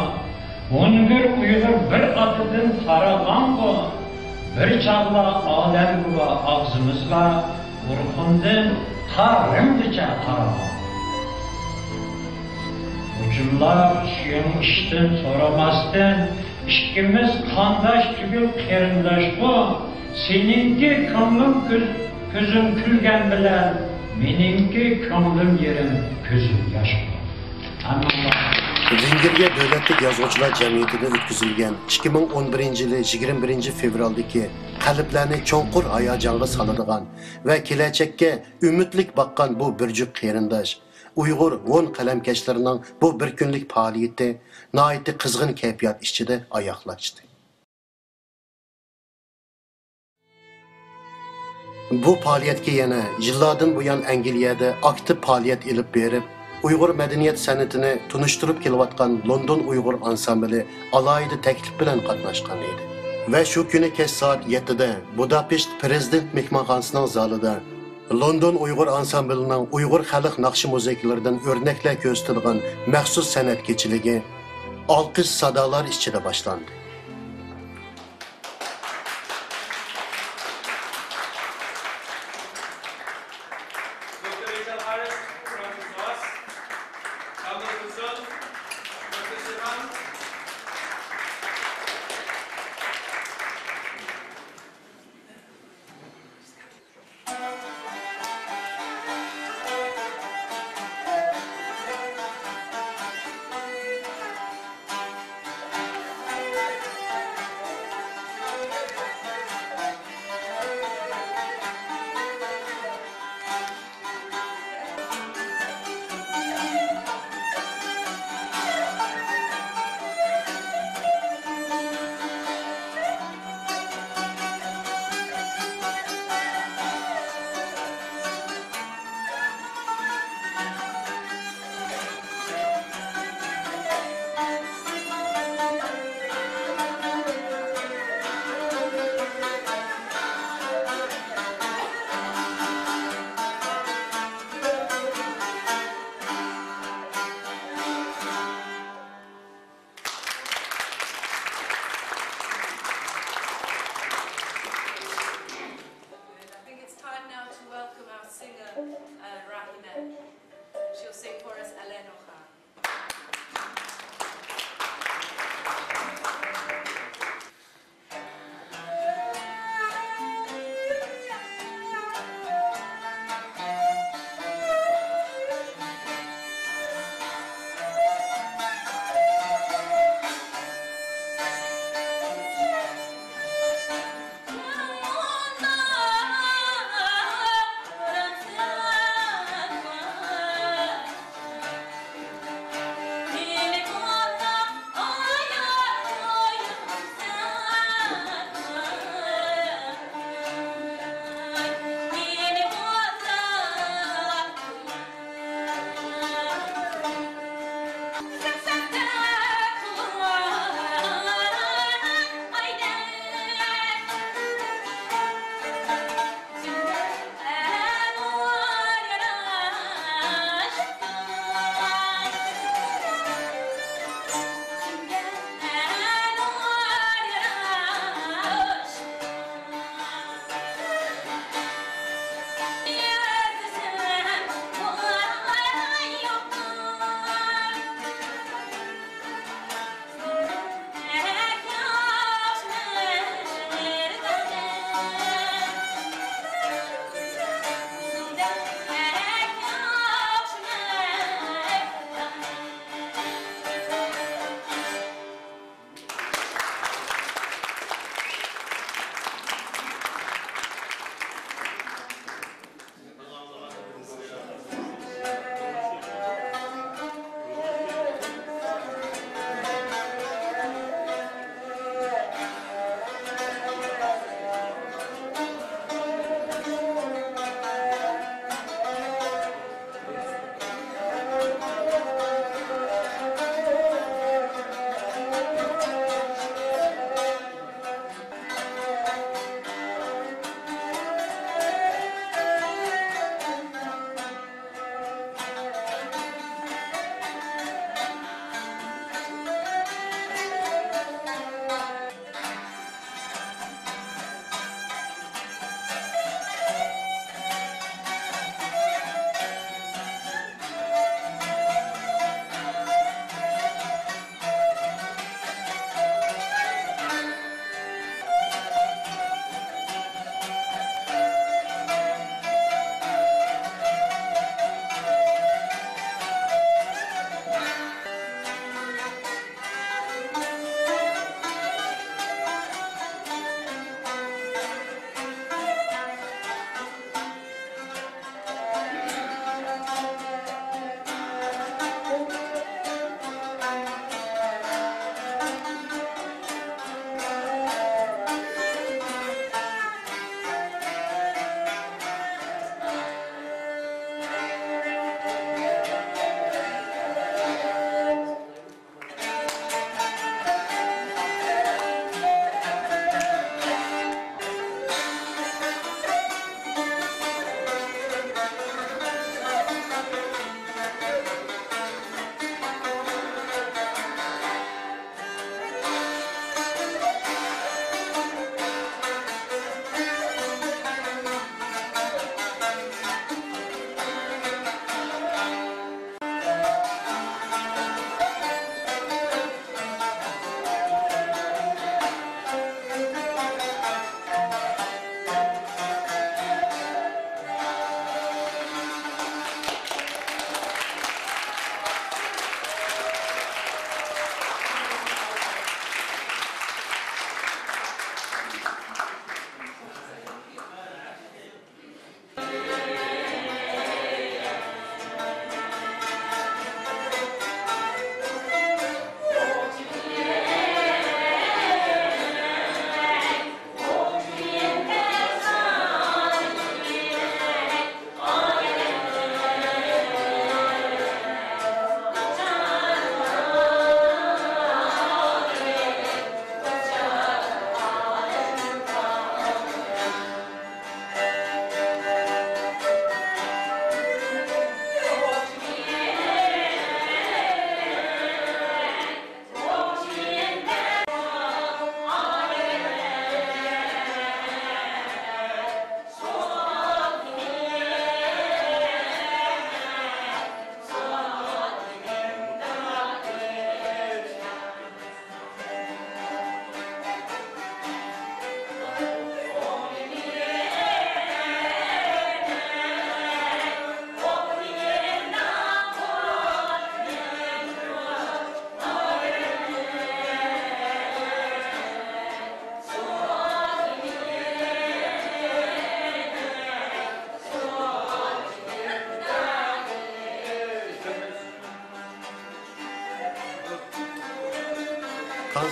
ھونگىر ئۇيغۇر بىر ئاتىدىن تارالغانغۇ. بىر چاغلار ئالەمگۇۋا ئاغزىمىزغا ئورخۇندىن تا رىمغىچە قارىغان. ھۇجۇملار سۈيۈڭ ئىشتىن سورىماستىن، ئىككىمىز قانداش تۈگۈل قېرىنداشقۇ. سېنىڭكى كۆڭلۈم كۆز-، كۆزۈم كۈلگەن بىلەن، مېنىڭكى كۆڭلۈم يېرىم كۆزۈم ياشقۇ. ھەممىڭلار. ۋېنگرىيە دۆلەتلىك يازغۇچىلار جەمئىيىتىدە ئۆتكۈزۈلگەن ئىككى مىڭ ئون بىرىنچى يىلى يىگىرمە بىرىنچى فېۋرالدىكى قەلبلەرنى چوڭقۇر ھاياجانغا سالىدىغان ۋە كېلەچەككە ئۈمىدلىك باققان بۇ بىر جۈپ قېرىنداش، ئۇيغۇر ھون قەلەمكەشلىرىنىڭ بۇ بىر كۈنلۈك پائالىيىتى ناھايىتى قىزغىن كەيپىيات ئىچىدە ئاياغلاشتى. بۇ پائالىيەتكە يەنە يىللاردىن بۇيان ئەنگلىيەدە ئاكتىپ پائالىيەت ئېلىپ بېرىپ، ئۇيغۇر مەدەنىيەت سەنئىتىنى تونۇشتۇرۇپ كېلىۋاتقان لوندون ئۇيغۇر ئانسامبىلى ئالاھىدە تەكلىپ بىلەن قاتناشقان ئىدى. ۋە شۇ كۈنى كەچ سائەت يەتتىدە بۇداپېشت پىرېزىدېنت مېھمانخانىسىنىڭ زالىدا لوندون ئۇيغۇر ئانسامبىلىنىڭ ئۇيغۇر خەلق ناخشا مۇزىكىلىرىدىن ئۆرنەكلەر كۆرسىتىدىغان مەخسۇس سەنئەت كېچىلىكى ئالقىش سادالار ئىچىدە باشلاندى.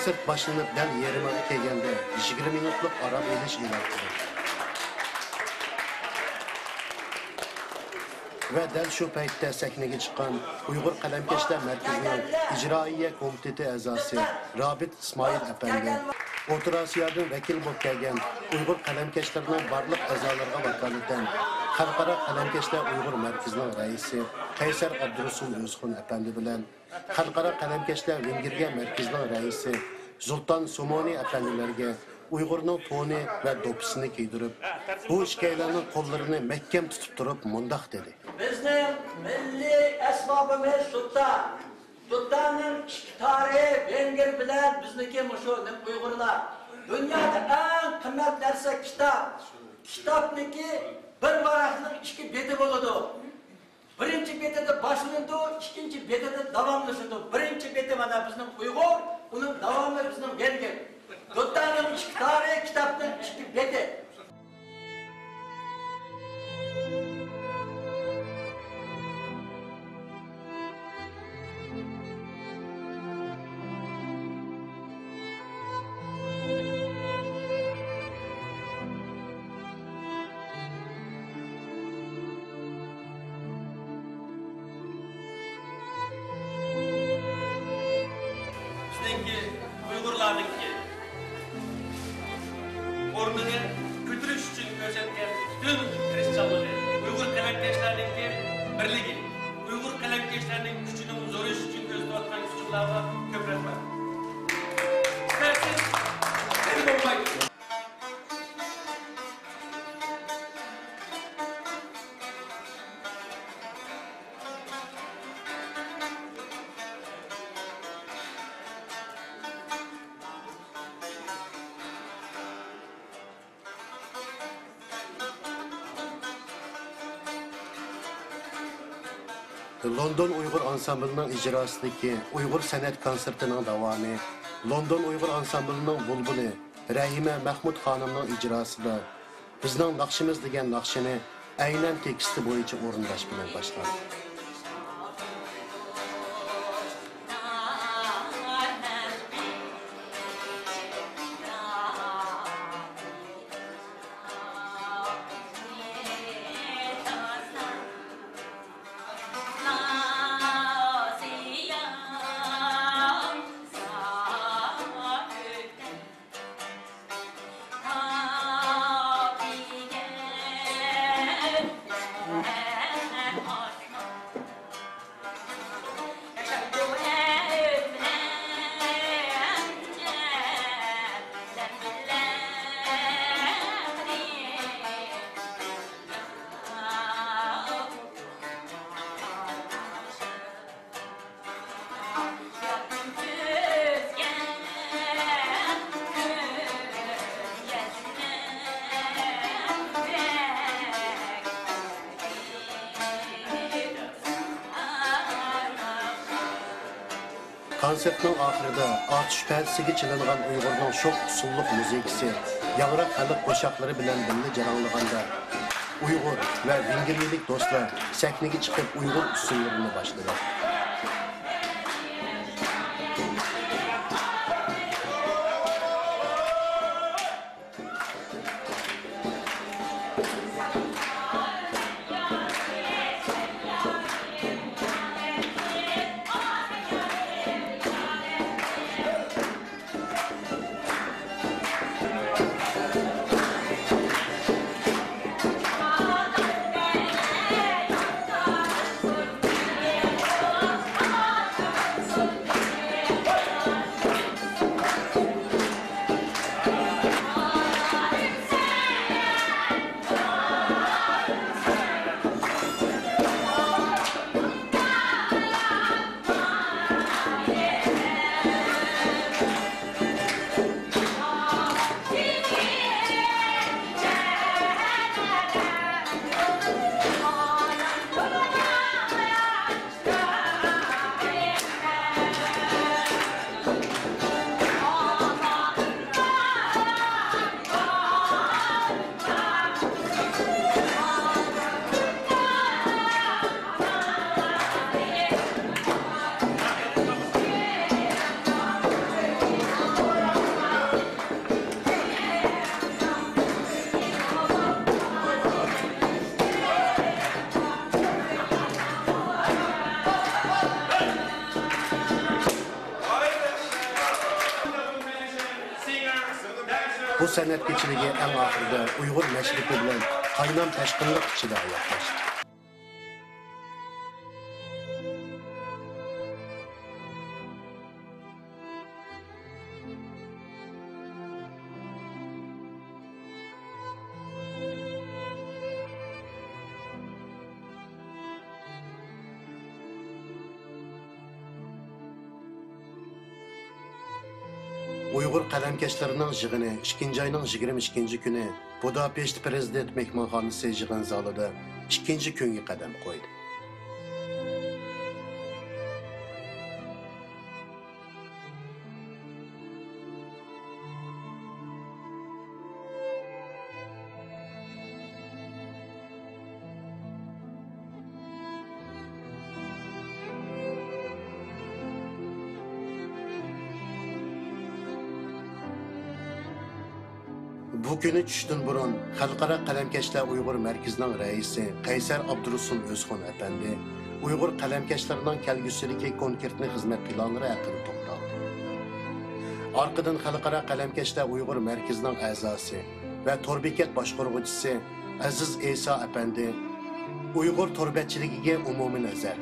كونسېرت باشلىنىپ دەل يېرىمىغا كەلگەندە يىگىرمە مىنۇتلۇق ئارام ئېلىش ئېلان قىلدى. ۋە دەل شۇ پەيتتە سەھنىگە چىققان ئۇيغۇر قەلەمكەشلەر مەركىزىنىڭ ئىجرائىيە كومىتېتى ئەزاسى رابىت ئىسمائىل ئەپەندى، ئوتتۇرا ئاسىيادىن ۋەكىل بولۇپ كەلگەن ئۇيغۇر قەلەمكەشلىرىنىڭ بارلىق ئەزالىرىغا ۋاكالىتەن خەلقئارا قەلەمكەشلەر ئۇيغۇر مەركىزىنىڭ رەئىسى قەيسەر ئابدۇرۇسۇل ئۆزخۇن ئەپەندى بىلەن خەلقئارا قەلەمكەشلەر ۋېنگىرىيە مەركىزىنىڭ رەئىسى زۇلتان سومونى ئەپەندىلەرگە ئۇيغۇرنىڭ تونى ۋە دوپپىسىنى كىيدۈرۈپ، بۇ ئىككىيلەننىڭ قوللىرىنى مەھكەم تۇتۇپ تۇرۇپ مۇنداق دېدى. بىزنىڭ مىللىي ئەسۋابىمىز دۇتتا. دۇتتانىڭ ئىككى تارى ۋېنگىر بىلەن بىزنىڭكى مۇشۇ ئۇيغۇرلار. دۇنيادا ئەڭ قىممەت نەرسە كىتاب. كىتابنىڭكى بىر ۋاراقنىڭ ئىككى بېتى بولىدۇ. بىرىنچى بېتىدە باشلىنىدۇ، ئىككىنچى بېتىدە داۋاملىشىدۇ. بىرىنچى بېتى مانا بىزنىڭ ئۇيغۇر، ئۇنىڭ داۋامى بىزنىڭ ۋېنگىر. دۇتتانىڭ ئىككى تارى، كىتابنىڭ ئىككى بېتى. بىزنىڭكى ئۇيغۇرلارنىڭكى ئورنىنى كۆتۈرۈش ئۈچۈن كۆرسەتكەن پۈتۈن تىرىشچانلىقى، ئۇيغۇر قەلەمكەشلەرنىڭكى بىرلىكى، ئۇيغۇر قەلەمكەشلەرنىڭ كۈچىنىڭ زورىيىشى ئۈچۈن كۆرسىتىۋاتقان كۈچىڭلارغا كۆپ رەھمەت. سىلەرسىز بىز بولمايدۇ. لوندون ئۇيغۇر ئانسامبىلىنىڭ ئىجراسىدىكى ئۇيغۇر سەنئەت كونسېرتىنىڭ داۋامى لوندون ئۇيغۇر ئانسامبىلىنىڭ بۇلبۇلى رەھىمە مەھمۇت خانىمنىڭ ئىجراسىدا بىزنىڭ ناخشىمىز دېگەن ناخشىنى ئەينەن تېكىستى بويىچە ئورۇنداش بىلەن باشلاندى. كونسېرتنىڭ ئاخىرىدا ئاتۇش پەدىسىگە چېلىنغان ئۇيغۇرنىڭ شوخ ئۇسسۇللۇق مۇزىكىسى ياڭراق خەلق قوشاقلىرى بىلەن بىللە جاراڭلىغاندا، ئۇيغۇر ۋە ۋېنگرىيەلىك دوستلار سەھنىگە چىقىپ ئۇيغۇر ئۇسسۇللىرىنى باشلىدى. سەنئەت كېچىلىكى ئەڭ ئاخىرىدا ئۇيغۇر مەشرىپى بىلەن قاينام تاشقىنلىق ئىچىدە ئاياغلاشتى. ئۇيغۇر قەلەمكەشلىرىنىڭ يىغىنى ئىككىنچى ئاينىڭ يىگىرمە ئىككىنچى كۈنى بۇداپېشت پىرېزىدېنت مېھمانخانىسى يىغىن زالىدا ئىككىنچى كۈنگە قەدەم قويدى. بۇ كۈنى چۈشتىن بۇرۇن خەلقئارا قەلەمكەشلەر ئۇيغۇر مەركىزىنىڭ رەئىسى قەيسەر ئابدۇرۇسۇل ئۆزخۇن ئەپەندى ئۇيغۇر قەلەمكەشلىرىنىڭ كەلگۈسىدىكى كونكرېتنى خىزمەت پىلانلىرى ھەققىدە توختالدى. ئارقىدىن خەلقئارا قەلەمكەشلەر ئۇيغۇر مەركىزىنىڭ ئەزاسى ۋە تور بېكەت باشقۇرغۇچىسى ئەزىز ئەيسا ئەپەندى ئۇيغۇر تور بەتچىلىكىگە ئومۇمىي نەزەر،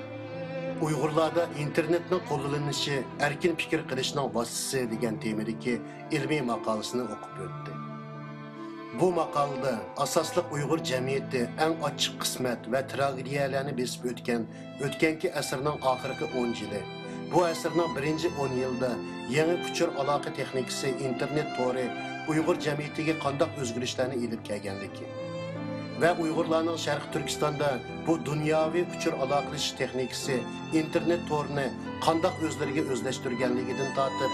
ئۇيغۇرلاردا ئىنتېرنېتنىڭ قوللىنىلىشى ئەركىن پىكىر قىلىشنىڭ ۋاسىتىسى دېگەن تېمىدىكى ئىلمىي ماقالىسىنى ئوقۇپ ئۆتتى. بۇ ماقالىدە ئاساسلىق ئۇيغۇر جەمئىيىتى ئەڭ ئاچچىق قىسمەت ۋە تراگېدىيەلەرنى بېسىپ ئۆتكەن ئۆتكەنكى ئەسىرنىڭ ئاخىرقى ئون يىلى، بۇ ئەسىرنىڭ بىرىنچى ئون يىلىدا يېڭى ئۇچۇر ئالاقە تېخنىكىسى، ئىنتېرنېت تورى ئۇيغۇر جەمئىيىتىگە قانداق ئۆزگىرىشلەرنى ئېلىپ كەلگەنلىكى ۋە ئۇيغۇرلارنىڭ شەرقىي تۈركىستاندا بۇ دۇنياۋى ئۇچۇر ئالاقىلىشىش تېخنىكىسى، ئىنتېرنېت تورىنى قانداق ئۆزلىرىگە ئۆزلەشتۈرگەنلىكىدىن تارتىپ،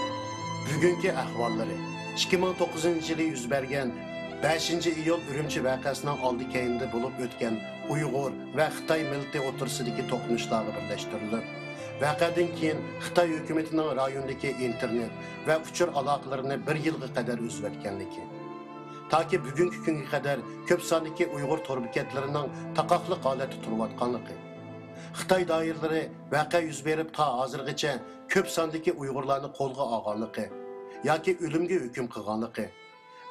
بۈگۈنكى ئەھۋاللىرى، ئىككى مىڭ توققۇزىنچى يىلى يۈز بەرگەن بەشىنچى ئىيۇل ئۈرۈمچى ۋەقەسىنىڭ ئالدى كەينىدە بولۇپ ئۆتكەن ئۇيغۇر ۋە خىتاي مىللىتى ئوتتۇرىسىدىكى توقۇنۇشلارغا بىرلەشتۈرۈلۈپ، ۋەقەدىن كېيىن خىتاي ھۆكۈمىتىنىڭ رايوندىكى ئىنتېرنېت ۋە ئۇچۇر ئالاقىلىرىنى بىر يىلغا قەدەر ئۈزۈۋەتكەنلىكى، تاكى بۈگۈنكى كۈنگە قەدەر كۆپ ساندىكى ئۇيغۇر تور بېكەتلىرىنىڭ تاقاقلىق ھالەتتە تۇرۇۋاتقانلىقى، خىتاي دائىرىلىرى ۋەقە يۈز بېرىپ تا ھازىرغىچە كۆپ ساندىكى ئۇيغۇرلارنى قولغا ئالغانلىقى ياكى ئۆلۈمگە ھۆكۈم قىلغانلىقى،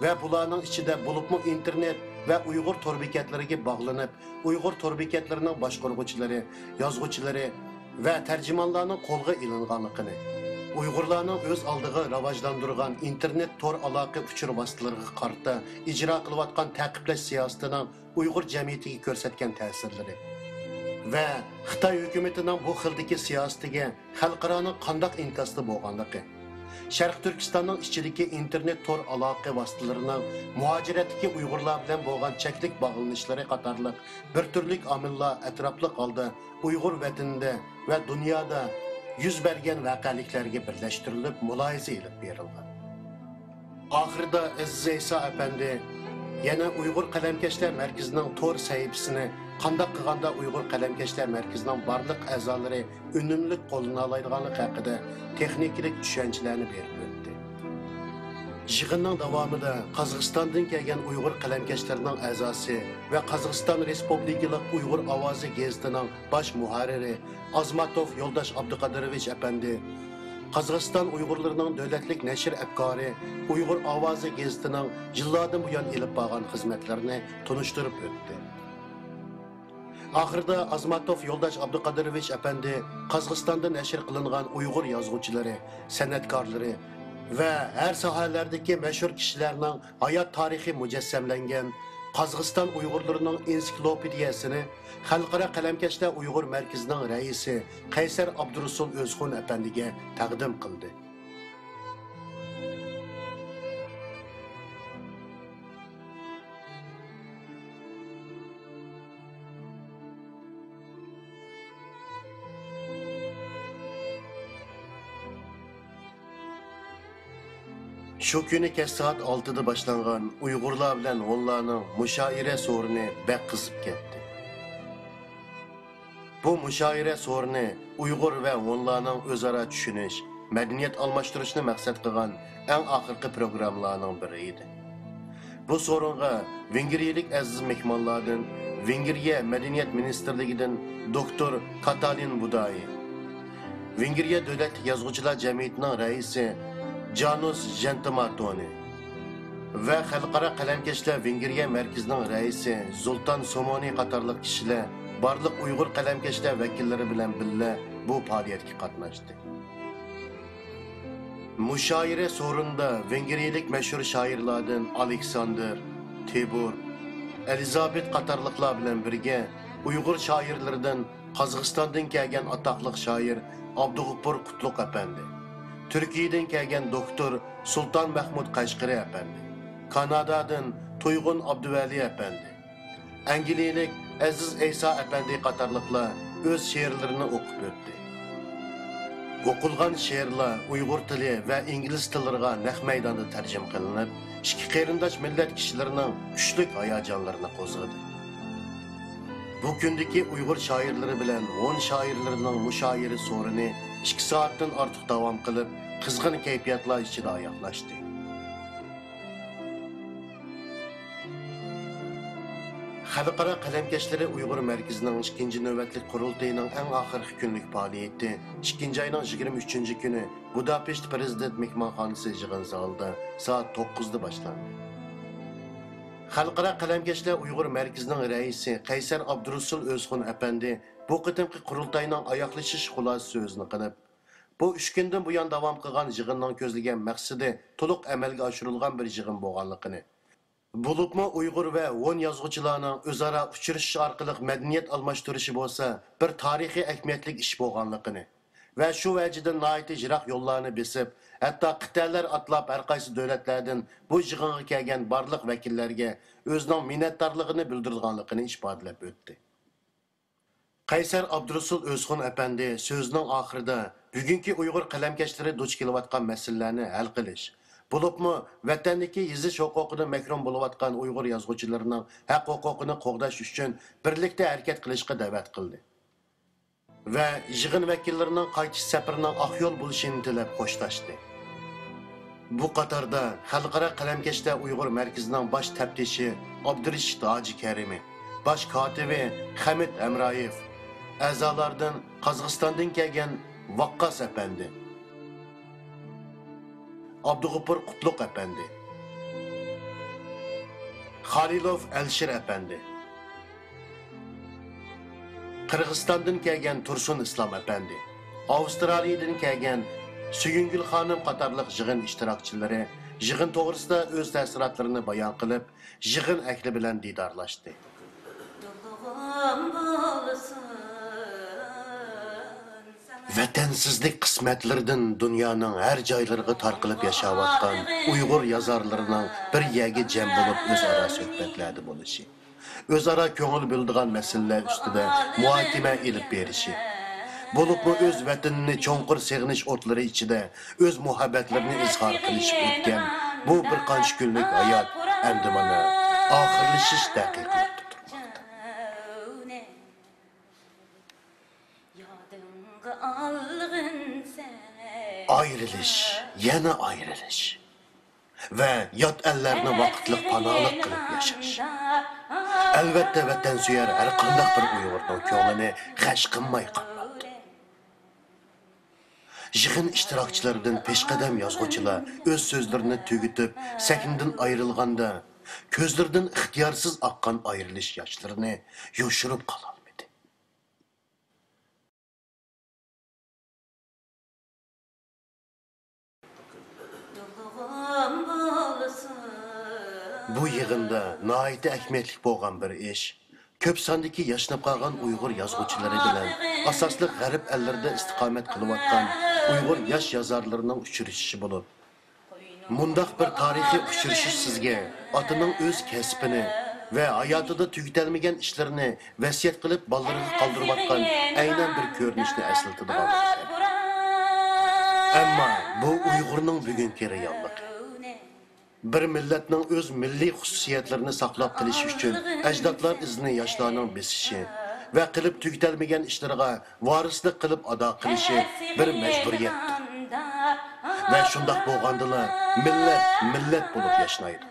ۋە بۇلارنىڭ ئىچىدە بولۇپمۇ ئىنتېرنېت ۋە ئۇيغۇر تور بېكەتلىرىگە باغلىنىپ، ئۇيغۇر تور بېكەتلىرىنىڭ باشقۇرغۇچىلىرى، يازغۇچىلىرى ۋە تەرجىمانلارنىڭ قولغا ئېلىنغانلىقىنى، ئۇيغۇرلارنىڭ ئۆز ئالدىغا راۋاجلاندۇرغان ئىنتېرنېت تور ئالاقە ئۇچۇر ۋاسىتىلىرىغا قارىتا ئىجرا قىلىۋاتقان تەقىبلەش سىياسىتىنىڭ ئۇيغۇر جەمئىيىتىگە كۆرسەتكەن تەسىرلىرى ۋە خىتاي ھۆكۈمىتىنىڭ بۇ خىلدىكى سىياسىتىگە خەلقئارانىڭ قانداق ئىنكاستا بولغانلىقى، شەرقىي تۈركىستاننىڭ ئىچىدىكى ئىنتېرنېت تور ئالاقە ۋاسىتىلىرىنىڭ مۇھاجىرەتتىكى ئۇيغۇرلار بىلەن بولغان چەكلىك باغلىنىشلىرى قاتارلىق بىر تۈرلۈك ئامىللار ئەتراپلىق ھالدا ئۇيغۇر ۋەتىنىدە ۋە دۇنيادا يۈز بەرگەن ۋەقەلىكلەرگە بىرلەشتۈرۈلۈپ مۇلاھىزە ئېلىپ بېرىلغان. ئاخىرىدا ئەزىز ئەيسا ئەپەندى يەنە ئۇيغۇر قەلەمكەشلەر مەركىزىنىڭ تور سەھىپىسىنى قانداق قىلغاندا ئۇيغۇر قەلەمكەشلەر مەركىزىنىڭ بارلىق ئەزالىرى ئۈنۈملۈك قوللىنالايدىغانلىقى ھەققىدە تېخنىكىلىق چۈشەنچىلەرنى بېرىپ ئۆتتى. يىغىننىڭ داۋامىدا قازاقىستاندىن كەلگەن ئۇيغۇر قەلەمكەشلىرىنىڭ ئەزاسى ۋە قازاقىستان رېسپۇبلىكىلىق ئۇيغۇر ئاۋازى گېزىتىنىڭ باش مۇھەررىرى ئازماتوف يولداش ئابدۇقادىروۋىچ ئەپەندى قازاقىستان ئۇيغۇرلىرىنىڭ دۆلەتلىك نەشر ئەپكارى ئۇيغۇر ئاۋازى گېزىتىنىڭ يىللاردىن بۇيان ئېلىپ بارغان خىزمەتلىرىنى تونۇشتۇرۇپ ئۆتتى. ئاخىرىدا ئازماتوف يولداش ئابدۇقادىروۋىچ ئەپەندى قازاقىستاندا نەشر قىلىنغان ئۇيغۇر يازغۇچىلىرى، سەنئەتكارلىرى ۋە ھەر ساھەلەردىكى مەشھۇر كىشىلەرنىڭ ھايات تارىخى مۇجەسسەملەنگەن قازاقىستان ئۇيغۇرلىرىنىڭ ئېنسىكلوپېدىيەسىنى خەلقئارا قەلەمكەشلەر ئۇيغۇر مەركىزىنىڭ رەئىسى قەيسەر ئابدۇرۇسۇل ئۆزخۇن ئەپەندىگە تەقدىم قىلدى. شۇ كۈنى كەچ سائەت ئالتىدا باشلانغان ئۇيغۇرلار بىلەن ھونلارنىڭ مۇشائىرە سورۇنى بەك قىزىپ كەتتى. بۇ مۇشائىرە سورۇنى ئۇيغۇر ۋە ھونلارنىڭ ئۆزئارا چۈشىنىش، مەدەنىيەت ئالماشتۇرۇشنى مەقسەت قىلغان ئەڭ ئاخىرقى پروگراممىلارنىڭ بىرى ئىدى. بۇ سورۇنغا ۋېنگرىيەلىك ئەزىز مېھمانلاردىن ۋېنگرىيە مەدەنىيەت مىنىستىرلىكىدىن دوكتور كاتالىن بۇدايى، ۋېنگرىيە دۆلەتلىك يازغۇچىلار جەمئىيىتىنىڭ رەئىسى جانۇس ژەنتىمارتونى، ۋە خەلقئارا قەلەمكەشلەر ۋېنگىرىيە مەركىزىنىڭ رەئىسى زولتان سومونى قاتارلىق كىشىلەر بارلىق ئۇيغۇر قەلەمكەشلەر ۋەكىللىرى بىلەن بىللە بۇ پائالىيەتكە قاتناشتى. مۇشائىرە سورۇنىدا ۋېنگىرىيەلىك مەشھۇر شائىرلاردىن ئالېكساندىر، تىبور، ئېلىزابېت قاتارلىقلار بىلەن بىرگە ئۇيغۇر شائىرلىرىدىن قازاقىستاندىن كەلگەن ئاتاقلىق شائىر ئابدۇغوپۇر قۇتلۇق ئەپەندى، تۈركىيەدىن كەلگەن دوكتور سۇلتان مەھمۇد قەشقىرى ئەپەندى، كانادادىن تۇيغۇن ئابدۇۋەلى ئەپەندى، ئەنگلىيەلىك ئەزىز ئەيسا ئەپەندى قاتارلىقلار ئۆز شېئىرلىرىنى ئوقۇپ ئۆتتى. ئوقۇلغان شېئىرلار ئۇيغۇر تىلى ۋە ئىنگلىز تىللىرىغا نەق مەيداندا تەرجىمە قىلىنىپ، ئىككى قېرىنداش مىللەت كىشىلىرىنىڭ كۈچلۈك ھاياجانلىرىنى قوزغىدى. بۇ كۈندىكى ئۇيغۇر شائىرلىرى بىلەن ھون شائىرلىرىنىڭ مۇشائىرە سورۇنى ئىككى سائەتتىن ئارتۇق داۋام قىلىپ، قىزغىن كەيپىياتلار ئىچىدە ئاياغلاشتى. خەلقئارا قەلەمكەشلىرى ئۇيغۇر مەركىزىنىڭ ئىككىنچى نۆۋەتلىك قۇرۇلتىيىنىڭ ئەڭ ئاخىرقى كۈنلۈك پائالىيىتى ئىككىنچى ئاينىڭ يىگىرمە ئۈچىنچى كۈنى بۇداپېشت پىرېزىدېنت مېھمانخانىسى يىغىن زالىدا سائەت توققۇزدا باشلاندى. خەلقئارا قەلەمكەشلەر ئۇيغۇر مەركىزىنىڭ رەئىسى قەيسەر ئابدۇرۇسۇل ئۆزخۇن ئەپەندى بۇ قېتىمقى قۇرۇلتاينىڭ ئاياغلىشىش خۇلاسە سۆزىنى قىلىپ، بۇ ئۈچ كۈندىن بۇيان داۋام قىلغان يىغىننىڭ كۆزلىگەن مەقسىتى تولۇق ئەمەلگە ئاشۇرۇلغان بىر يىغىن بولغانلىقىنى، بولۇپمۇ ئۇيغۇر ۋە ھون يازغۇچىلارنىڭ ئۆزئارا ئۇچرىشىش ئارقىلىق مەدەنىيەت ئالماشتۇرۇشى بولسا بىر تارىخىي ئەھمىيەتلىك ئىش بولغانلىقىنى ۋە شۇ ۋەجىدىن ناھايىتى يىراق يوللارنى بېسىپ، ھەتتا قىتئەلەر ئاتلاپ ھەرقايسى دۆلەتلەردىن بۇ يىغىنغا كەلگەن بارلىق ۋەكىللەرگە ئۆزىنىڭ مىننەتدارلىقىنى بىلدۈرىدىغانلىقىنى ئىپادىلەپ ئۆتتى. قەيسەر ئابدۇرۇسۇل ئۆزخۇن ئەپەندى سۆزىنىڭ ئاخىرىدا بۈگۈنكى ئۇيغۇر قەلەمكەشلىرى دۇچ كېلىۋاتقان مەسىلىلەرنى ھەل قىلىش، بولۇپمۇ ۋەتەندىكى يېزىش ھوقۇقىدىن مەھرۇم بولۇۋاتقان ئۇيغۇر يازغۇچىلىرىنىڭ ھەق ھوقۇقىنى قوغداش ئۈچۈن بىرلىكتە ھەرىكەت قىلىشقا دەۋەت قىلدى ۋە يىغىن ۋەكىللىرىنىڭ قايتىش سەپىرىنىڭ ئاق يول بولۇشىنى تىلەپ خوشلاشتى. بۇ قاتاردا خەلقئارا قەلەمكەشلەر ئۇيغۇر مەركىزىنىڭ باش تەپتىشى ئابدۇرېشىت ھاجى كەرىمى، باش كاتىپى خەمىت ھەمرايېف، ئەزالاردىن قازاقىستاندىن كەلگەن ۋاققاس ئەپەندى، ئابدۇغوپۇر قۇتلۇق ئەپەندى، خالىلوف ئەلىشىر ئەپەندى، قىرغىزىستاندىن كەلگەن تۇرسۇن ئىسلام ئەپەندى، ئاۋسترالىيىدىن كەلگەن سۆيۈنگۈل خانىم قاتارلىق يىغىن ئىشتىراكچىلىرى يىغىن توغرىسىدا ئۆز تەسىراتلىرىنى بايان قىلىپ، يىغىن ئەھلى بىلەن دىدارلاشتى. ۋەتەنسىزلىك قىسمەتلىرىدىن دۇنيانىڭ ھەر جايلىرىغا تارقىلىپ ياشاۋاتقان ئۇيغۇر يازارلىرىنىڭ بىر يەرگە جەم بولۇپ ئۆزئارا سۆھبەتلەردە بولۇشى، ئۆزئارا كۆڭۈل بۆلىدىغان مەسىلىلەر ئۈستىدە مۇھاكىمە ئېلىپ بېرىشى، بولۇپمۇ ئۆز ۋەتىنىنى چوڭقۇر سېغىنىش ئوتلىرى ئىچىدە ئۆز مۇھەببەتلىرىنى ئىزھار قىلىشىپ ئۆتكەن بۇ بىر قانچە كۈنلۈك ھايات ئەمدى مانا ئاخىرلىشىش دەقىقىلىرىدە تۇرماقتا. ئايرىلىش، يەنە ئايرىلىش. ۋە يات ئەللەرنى ۋاقىتلىق پاناھلىق قىلىپ ياشاش. ئەلۋەتتە، ۋەتەنسۆيەر ھەر قانداق بىر ئۇيغۇرنىڭ كۆڭلىنى غەش قىلماي قالمايدۇ. يىغىن ئىشتىراكچىلىرىدىن پېشقەدەم يازغۇچىلار ئۆز سۆزلىرىنى تۈگىتىپ، سەھنىدىن ئايرىلغاندا، كۆزلىرىدىن ئىختىيارسىز ئاققان ئايرىلىش ياشلىرىنى يوشۇرۇپ قالالمىدى. بۇ يىغىندا ناھايىتى ئەھمىيەتلىك بولغان بىر ئىش، كۆپ ساندىكى ياشىنىپ قالغان ئۇيغۇر يازغۇچىلىرى بىلەن ئاساسلىق غەرب ئەللىرىدە ئىستىقامەت قىلىۋاتقان ئۇيغۇر ياش يازارلىرىنىڭ ئۇچرىشىشى بولۇپ، مۇنداق بىر تارىخىي ئۇچرىشىش سىزگە ئاتىنىڭ ئۆز كەسپىنى ۋە ھاياتىدا تۈگىتەلمىگەن ئىشلىرىنى ۋەسىيەت قىلىپ بالىلىرىغا قالدۇرۇۋاتقان ئەينەن بىر كۆرۈنۈشنى ئەسلىتىدىغانلىقى. ئەمما بۇ ئۇيغۇرنىڭ بۈگۈنكى رېئاللىقى. بىر مىللەتنىڭ ئۆز مىللىي خۇسۇسىيەتلىرىنى ساقلاپ قېلىشى ئۈچۈن ئەجدادلار ئىزىنى ياشلارنىڭ بېسىشى ۋە قىلىپ تۈگىتەلمىگەن ئىشلىرىغا ۋارىسلىق قىلىپ ئادا قىلىشى بىر مەجبۇرىيەتتۇر. ۋە شۇنداق بولغاندىلا مىللەت مىللەت بولۇپ ياشنايدۇ.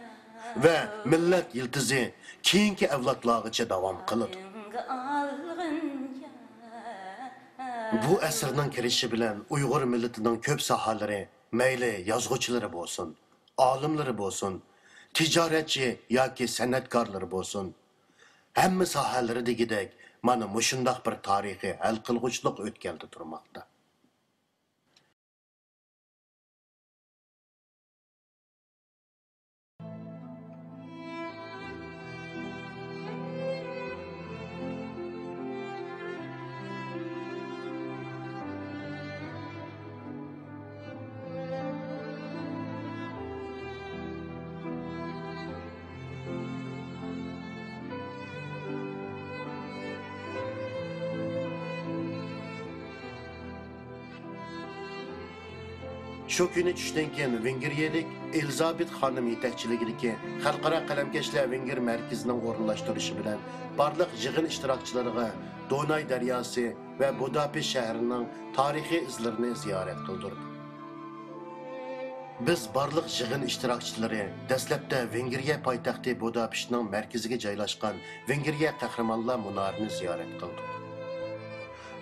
ۋە مىللەت يىلتىزى كېيىنكى ئەۋلادلارغىچە داۋام قىلىدۇ. بۇ ئەسىرنىڭ كىرىشى بىلەن ئۇيغۇر مىللىتىنىڭ كۆپ ساھەلىرى، مەيلى يازغۇچىلىرى بولسۇن، ئالىملىرى بولسۇن، تىجارەتچى ياكى سەنئەتكارلىرى بولسۇن، ھەممە ساھەلىرى دېگۈدەك مانا مۇشۇنداق بىر تارىخىي ھەل قىلغۇچلۇق ئۆتكەلدە تۇرماقتا. شۇ كۈنى چۈشتىن كېيىن ۋېنگرىيەلىك ئېلىزابېت خانىم يېتەكچىلىكىدىكى خەلقئارا قەلەمكەشلەر ۋېنگىر مەركىزىنىڭ ئورۇنلاشتۇرۇشى بىلەن بارلىق يىغىن ئىشتىراكچىلىرىغا دوناي دەرياسى ۋە بۇداپېشت شەھىرىنىڭ تارىخىي ئىزلىرىنى زىيارەت قىلدۇردى. بىز بارلىق يىغىن ئىشتىراكچىلىرى دەسلەپتە ۋېنگرىيە پايتەختى بۇداپېشتنىڭ مەركىزىگە جايلاشقان ۋېنگرىيە قەھرىمانلار مۇنارىنى زىيارەت قىلدۇق.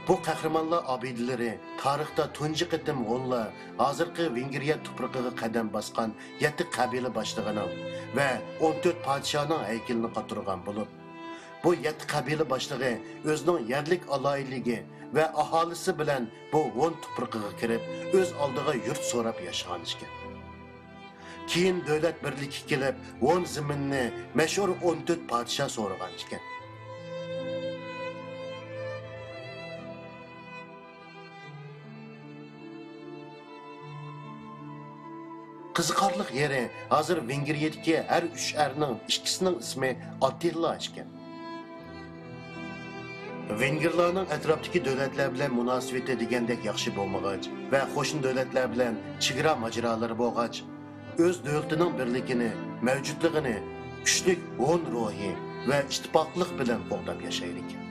بۇ قەھرىمانلار ئابىدىلىرى تارىختا تۇنجى قېتىم ھونلار ھازىرقى ۋېنگرىيە تۇپرىقىغا قەدەم باسقان يەتتە قەبىلە باشلىقىنىڭ ۋە ئون تۆت پادىشاھنىڭ ھەيكىلىنى قاتۇرغان بولۇپ، بۇ يەتتە قەبىلە باشلىقى ئۆزىنىڭ يەرلىك ئالاھىدىلىكى ۋە ئاھالىسى بىلەن بۇ ھون تۇپرىقىغا كىرىپ، ئۆز ئالدىغا يۇرت سوراپ ياشىغان ئىكەن. كېيىن دۆلەت بىرلىككە كېلىپ، ھون زېمىنىنى مەشھۇر ئون تۆت پادىشاھ سورىغان ئىكەن. قىزىقارلىق يېرى، ھازىر ۋېنگرىيەدىكى ھەر ئۈچ ئەرنىڭ ئىككىسىنىڭ ئىسمى ئاتتىلا ئىكەن. ۋېنگىرلارنىڭ ئەتراپتىكى دۆلەتلەر بىلەن مۇناسىۋىتى دېگەندەك ياخشى بولمىغاچ ۋە قوشنا دۆلەتلەر بىلەن چېگرا ماجىرالىرى بولغاچ، ئۆز دۆلىتىنىڭ بىرلىكىنى، مەۋجۇتلۇقىنى كۈچلۈك ھون روھى ۋە ئىتتىپاقلىق بىلەن قوغداپ ياشايدىكەن.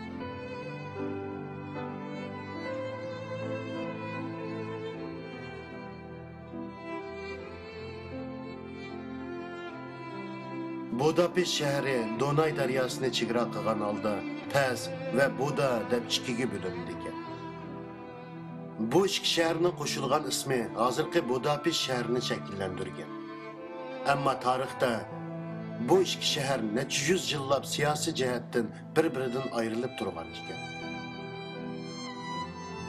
بۇداپېشت شەھىرى دوناي دەرياسىنى چېگرا قىلغان ھالدا پەس ۋە بۇدا دەپ ئىككىگە بۆلۈنىدىكەن. بۇ ئىككى شەھەرنىڭ قوشۇلغان ئىسمى ھازىرقى بۇداپېشت شەھىرىنى شەكىللەندۈرگەن. ئەمما تارىختا بۇ ئىككى شەھەر نەچچە يۈز يىللاپ سىياسىي جەھەتتىن بىر-بىرىدىن ئايرىلىپ تۇرغان ئىكەن.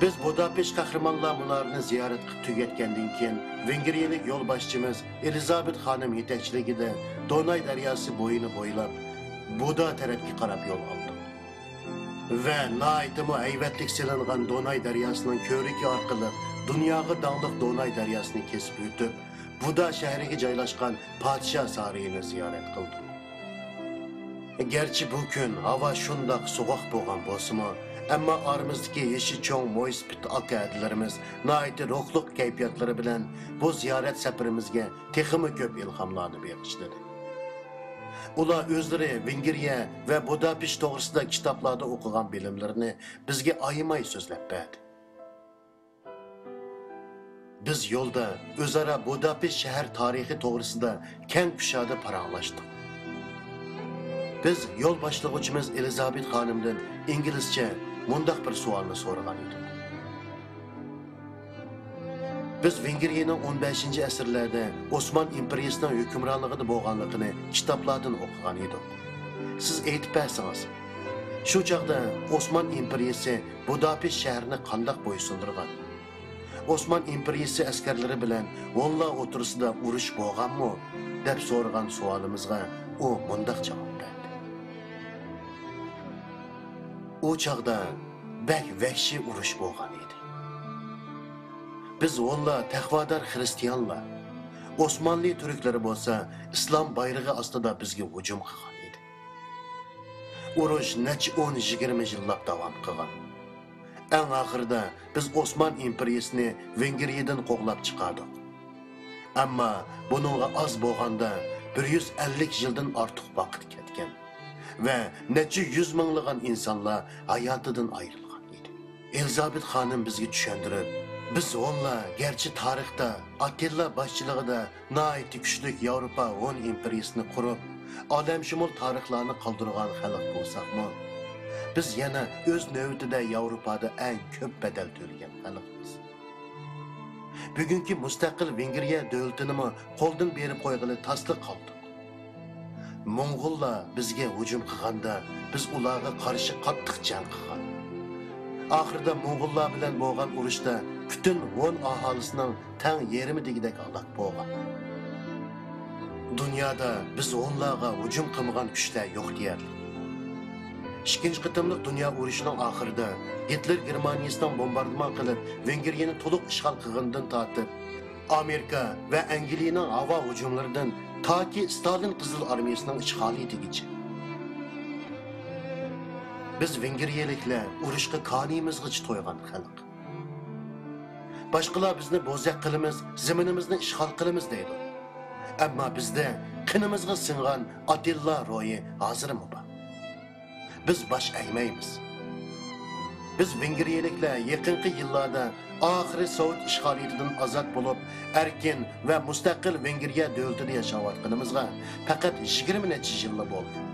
بىز بۇداپېشت قەھرىمانلار مۇنارىنى زىيارەت قىلىپ تۈگەتكەندىن كېيىن، ۋېنگرىيەلىك يولباشچىمىز ئېلىزابېت خانىم يېتەكچىلىكىدە دوناي دەرياسى بويىنى بويلاپ، بۇدا تەرەپكە قاراپ يول ئالدۇق. ۋە ناھايىتىمۇ ھەيۋەتلىك سېلىنغان دوناي دەرياسىنىڭ كۆۋرۈكى ئارقىلىق دۇنياغا داڭلىق دوناي دەرياسىنى كېسىپ ئۆتۈپ، بۇدا شەھىرىگە جايلاشقان پادىشاھ سارىيىنى زىيارەت قىلدۇق. گەرچە بۇ كۈن ھاۋا شۇنداق سوغۇق بولغان بولسىمۇ، ئەمما ئارىمىزدىكى يېشى چوڭ مويسىپىت ئاكا ھەدىلىرىمىز ناھايىتى روھلۇق كەيپىياتلىرى بىلەن بۇ زىيارەت سەپىرىمىزگە تېخىمۇ كۆپ ئىلھاملارنى بېغىشلىدى. ئۇلار ئۆزلىرى ۋېنگرىيە ۋە بۇداپېشت توغرىسىدا كىتابلاردا ئوقۇغان بىلىملىرىنى بىزگە ئايىماي سۆزلەپ بەردى. بىز يولدا ئۆزئارا بۇداپېشت شەھەر تارىخى توغرىسىدا كەڭ كۇشادە پاراڭلاشتۇق. بىز يول باشلىغۇچىمىز ئېلىزابېت خانىمدىن ئىنگلىزچە مۇنداق بىر سوئالنى سورىغان ئىدۇق. بىز ۋېنگرىيەنىڭ ئون بەشىنچى ئەسىرلەردە ئوسمان ئىمپېرىيىسىنىڭ ھۆكۈمرانلىقىدا بولغانلىقىنى كىتابلاردىن ئوقۇغان ئىدۇق. سىز ئېيتىپ بەرسىڭىز، شۇ چاغدا ئوسمان ئىمپېرىيىسى بۇداپېشت شەھىرىنى قانداق بويسۇندۇرغان؟ ئوسمان ئىمپېرىيىسى ئەسكەرلىرى بىلەن ھونلار ئوتتۇرىسىدا ئۇرۇش بولغانمۇ؟ دەپ سورىغان سوئالىمىزغا ئۇ مۇنداق جاۋاب بەردى. ئۇ چاغدا بەك ۋەھشىي ئۇرۇش بولغان ئىدى. بىز ھونلار تەقۋادار خىرىستىيانلار، ئوسمانلى تۈركلىرى بولسا ئىسلام بايرىقى ئاستىدا بىزگە ھۇجۇم قىلغان ئىدى. ئۇرۇش نەچچە ئون، يىگىرمە يىللاپ داۋام قىلغان. ئەڭ ئاخىرىدا بىز ئوسمان ئىمپېرىيىسىنى ۋېنگرىيەدىن قوغلاپ چىقاردۇق. ئەمما بۇنىڭغا ئاز بولغاندا بىر يۈز ئەللىك يىلدىن ئارتۇق ۋاقىت كەتكەن ۋە نەچچە يۈز مىڭلىغان ئىنسانلار ھاياتىدىن ئايرىلغان ئىدى. ئېلىزابېت خانىم بىزگە چۈشەندۈرۈپ، بىز ھونلار گەرچە تارىختا ئاتتىلا باشچىلىقىدا ناھايىتى كۈچلۈك ياۋروپا ھون ئىمپېرىيىسىنى قۇرۇپ، ئالەمشۇمۇل تارىخلارنى قالدۇرغان خەلق بولساقمۇ، بىز يەنە ئۆز نۆۋىتىدە ياۋروپادا ئەڭ كۆپ بەدەل تۆلىگەن خەلقمىز. بۈگۈنكى مۇستەقىل ۋېنگرىيە دۆلىتىنىمۇ قولدىن بېرىپ قويغىلى تاسلا قالدۇق. موڭغۇللار بىزگە ھۇجۇم قىلغاندا، بىز ئۇلارغا قارشى قاتتىق جەڭ قىلغان. ئاخىرىدا موڭغۇللار بىلەن بولغان ئۇرۇشتا پۈتۈن ھون ئاھالىسىنىڭ تەڭ يېرىمى دېگۈدەك ھالاك بولغان. دۇنيادا بىز ھونلارغا ھۇجۇم قىلمىغان كۈچلەر يوق دېيەرلىك. ئىككىنچى قېتىملىق دۇنيا ئۇرۇشىنىڭ ئاخىرىدا گىتلېر گېرمانىيىسىنىڭ بومباردىمان قىلىپ، ۋېنگرىيەنى تولۇق ئىشغال قىلغىنىدىن تارتىپ، ئامېرىكا ۋە ئەنگلىيەنىڭ ھاۋا ھۇجۇملىرىدىن تاكى ستالىن قىزىل ئارمىيىسىنىڭ ئىشغالىيىتىگىچە. بىز ۋېنگرىيەلىكلەر ئۇرۇشقا كانىيىمىزغىچە تويغان خەلق. باشقىلار بىزنى بوزەك قىلىمىز، زېمىنىمىزنى ئىشغال قىلىمىز دەيدۇ. ئەمما بىزدە قېنىمىزغا سىڭغان ئاتىللا روھى ھازىرمۇ بار. بىز باش ئەگمەيمىز. بىز ۋېنگرىيەلىكلەر يېقىنقى يىللاردا ئاخىرى سوۋېت ئىشغالىيىتىدىن ئازاد بولۇپ، ئەركىن ۋە مۇستەقىل ۋېنگرىيە دۆلىتىدە ياشاۋاتقىنىمىزغا پەقەت يىگىرمە نەچچە يىللا بولدى.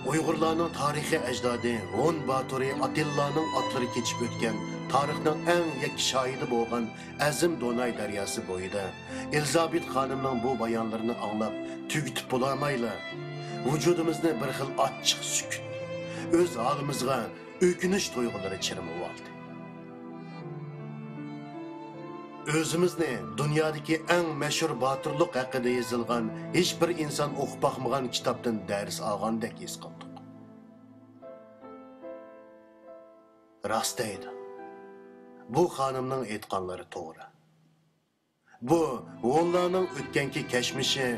ئۇيغۇرلارنىڭ تارىخىي ئەجدادى ھون باتۇرى ئاتىللانىڭ ئاتلىرى كېچىپ ئۆتكەن تارىخنىڭ ئەڭ يەككە شاھىدى بولغان ئەزىم دوناي دەرياسى بويىدا ئېلىزابېت خانىمنىڭ بۇ بايانلىرىنى ئاڭلاپ تۈگىتىپ بولالمايلا، ۋۇجۇدىمىزنى بىر خىل ئاچچىق سۈكۈت، ئۆز ھالىمىزغا ئۆكۈنۈش تۇيغۇلىرى چىرمىۋالدى. ئۆزىمىزنى دۇنيادىكى ئەڭ مەشھۇر باتۇرلۇق ھەققىدە يېزىلغان ھېچبىر ئىنسان ئوقۇپ باقمىغان كىتابتىن دەرس ئالغاندەك ھېس قىلدۇق. راست دەيدۇ. بۇ خانىمنىڭ ئېيتقانلىرى توغرا. بۇ ھونلارنىڭ ئۆتكەنكى كەچمىشى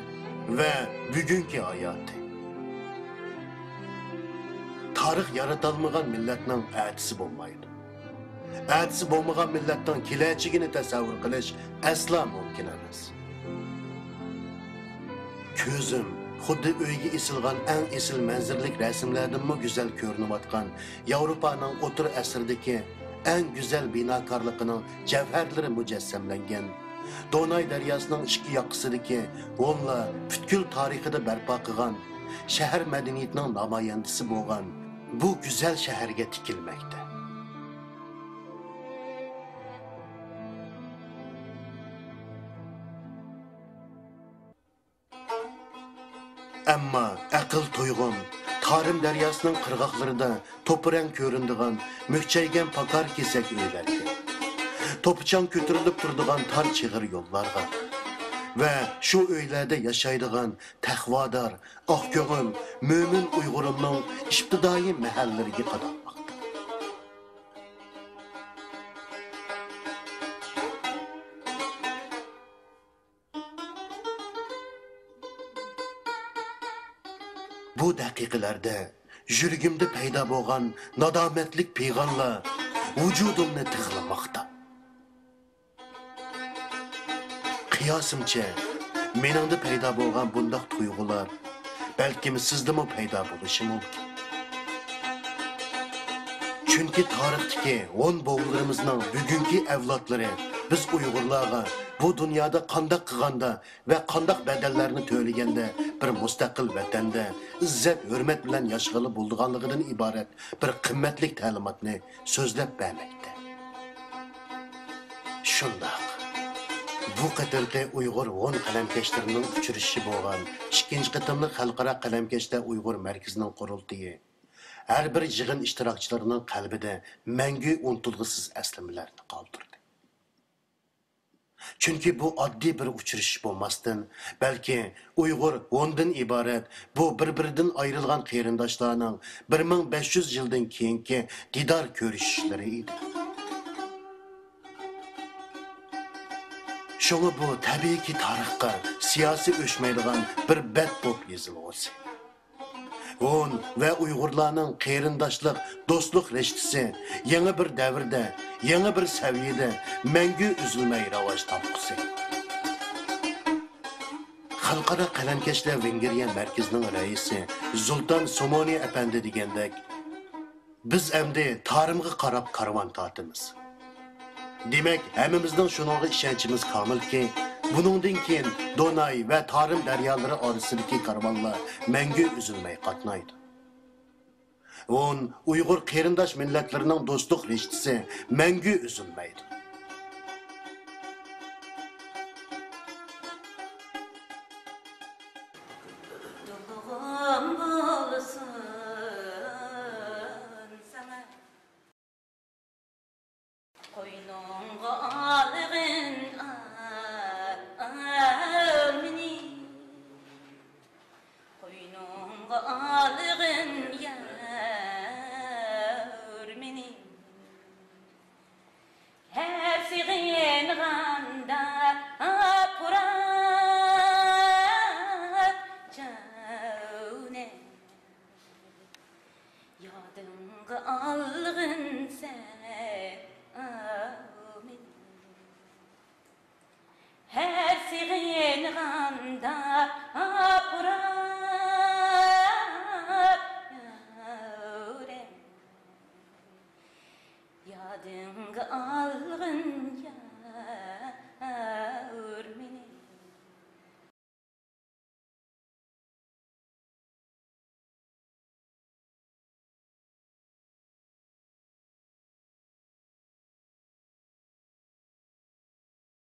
ۋە بۈگۈنكى ھاياتى. تارىخ يارىتالمىغان مىللەتنىڭ ئەتىسى بولمايدۇ. ئەتىسى بولمىغان مىللەتنىڭ كېلەچىكىنى تەسەۋۋۇر قىلىش ئەسلا مۇمكىن ئەمەس. كۆزۈم خۇددى ئۆيگە ئېسىلغان ئەڭ ئېسىل مەنزىرىلىك رەسىملەردىنمۇ گۈزەل كۆرۈنۈۋاتقان ياۋروپانىڭ ئوتتۇرا ئەسىردىكى ئەڭ گۈزەل بىناكارلىقىنىڭ جەۋھەرلىرى مۇجەسسەملەنگەن، دوناي دەرياسىنىڭ ئىككى ياقىسىدىكى ھونلار پۈتكۈل تارىخىدا بەرپا قىلغان شەھەر مەدەنىيىتىنىڭ نامايەندىسى بولغان بۇ گۈزەل شەھەرگە تىكىلمەكتە. ئەمما ئەقىل تۇيغۇم تارىم دەرياسىنىڭ قىرغاقلىرىدا توپا رەڭ كۆرۈنىدىغان مۈكچەيگەن پاكار كېسەك ئۆيلەرگە، توپىچاڭ كۆتۈرۈلۈپ تۇرىدىغان تار چىغىر يوللارغا ۋە شۇ ئۆيلەردە ياشايدىغان تەقۋادار، ئاق كۆڭۈل، مۆمىن ئۇيغۇرۇمنىڭ ئىپتىدائىي مەھەللىلىرىگە قادالماقتا. بۇ دەقىقىلەردە يۈرىكىمدە پەيدا بولغان نادامەتلىك پىغانلار ۋۇجۇدۇمنى تىغلىماقتا. قىياسىمچە، مېنىڭدە پەيدا بولغان بۇنداق تۇيغۇلار بەلكىم سىزدىمۇ پەيدا بولۇشى مۇمكىن. چۈنكى تارىختىكى ھون بوۋىلىرىمىزنىڭ بۈگۈنكى ئەۋلادلىرى بىز ئۇيغۇرلارغا بۇ دۇنيادا قانداق قىلغاندا ۋە قانداق بەدەللەرنى تۆلىگەندە بىر مۇستەقىل ۋەتەندە ئىززەت-ھۆرمەت بىلەن ياشىغىلى بولىدىغانلىقىدىن ئىبارەت بىر قىممەتلىك تەلىماتنى سۆزلەپ بەرمەكتە. شۇنداق. بۇ قېتىمقى ئۇيغۇر ھون قەلەمكەشلىرىنىڭ ئۇچرىشىشى بولغان ئىككىنچى قېتىملىق خەلقئارا قەلەمكەشلەر ئۇيغۇر مەركىزىنىڭ قۇرۇلتىيى ھەر بىر يىغىن ئىشتىراكچىلىرىنىڭ قەلبىدە مەڭگۈ ئۇنتۇلغۇسىز ئەسلىمىلەرنى قالدۇردى. چۈنكى بۇ ئاددىي بىر ئۇچرىشىش بولماستىن، بەلكى ئۇيغۇر ھوندىن ئىبارەت بۇ بىر-بىرىدىن ئايرىلغان قېرىنداشلارنىڭ بىر مىڭ بەش يۈز يىلدىن كېيىنكى دىدار كۆرۈشۈشلىرى ئىدى. شۇڭا بۇ تەبىئىيكى تارىخقا سىياسىي ئۆچمەيدىغان بىر بەت بولۇپ يېزىلغۇسى. ھون ۋە ئۇيغۇرلارنىڭ قېرىنداشلىق، دوستلۇق رىشتىسى يېڭى بىر دەۋردە، يېڭى بىر سەۋىيەدە مەڭگۈ ئۈزۈلمەي راۋاج تاپقۇسى. خەلقئارا قەلەمكەشلەر ۋېنگىرىيە مەركىزىنىڭ رەئىسى زۇلتان سومونى ئەپەندى دېگەندەك، بىز ئەمدى تارىمغا قاراپ كارۋان تارتىمىز. دېمەك، ھەممىمىزنىڭ شۇنىڭغا ئىشەنچىمىز كامىلكى، بۇنىڭدىن كېيىن دوناي ۋە تارىم دەريالىرى ئارىسىدىكى كارۋانلار مەڭگۈ ئۈزۈلمەي قاتنايدۇ. ھون ئۇيغۇر قېرىنداش مىللەتلىرىنىڭ دوستلۇق رىشتىسى مەڭگۈ ئۈزۈلمەيدۇ. ئالغىن سەن ئاۋۇ مېنى. ھەر سېغىنغاندا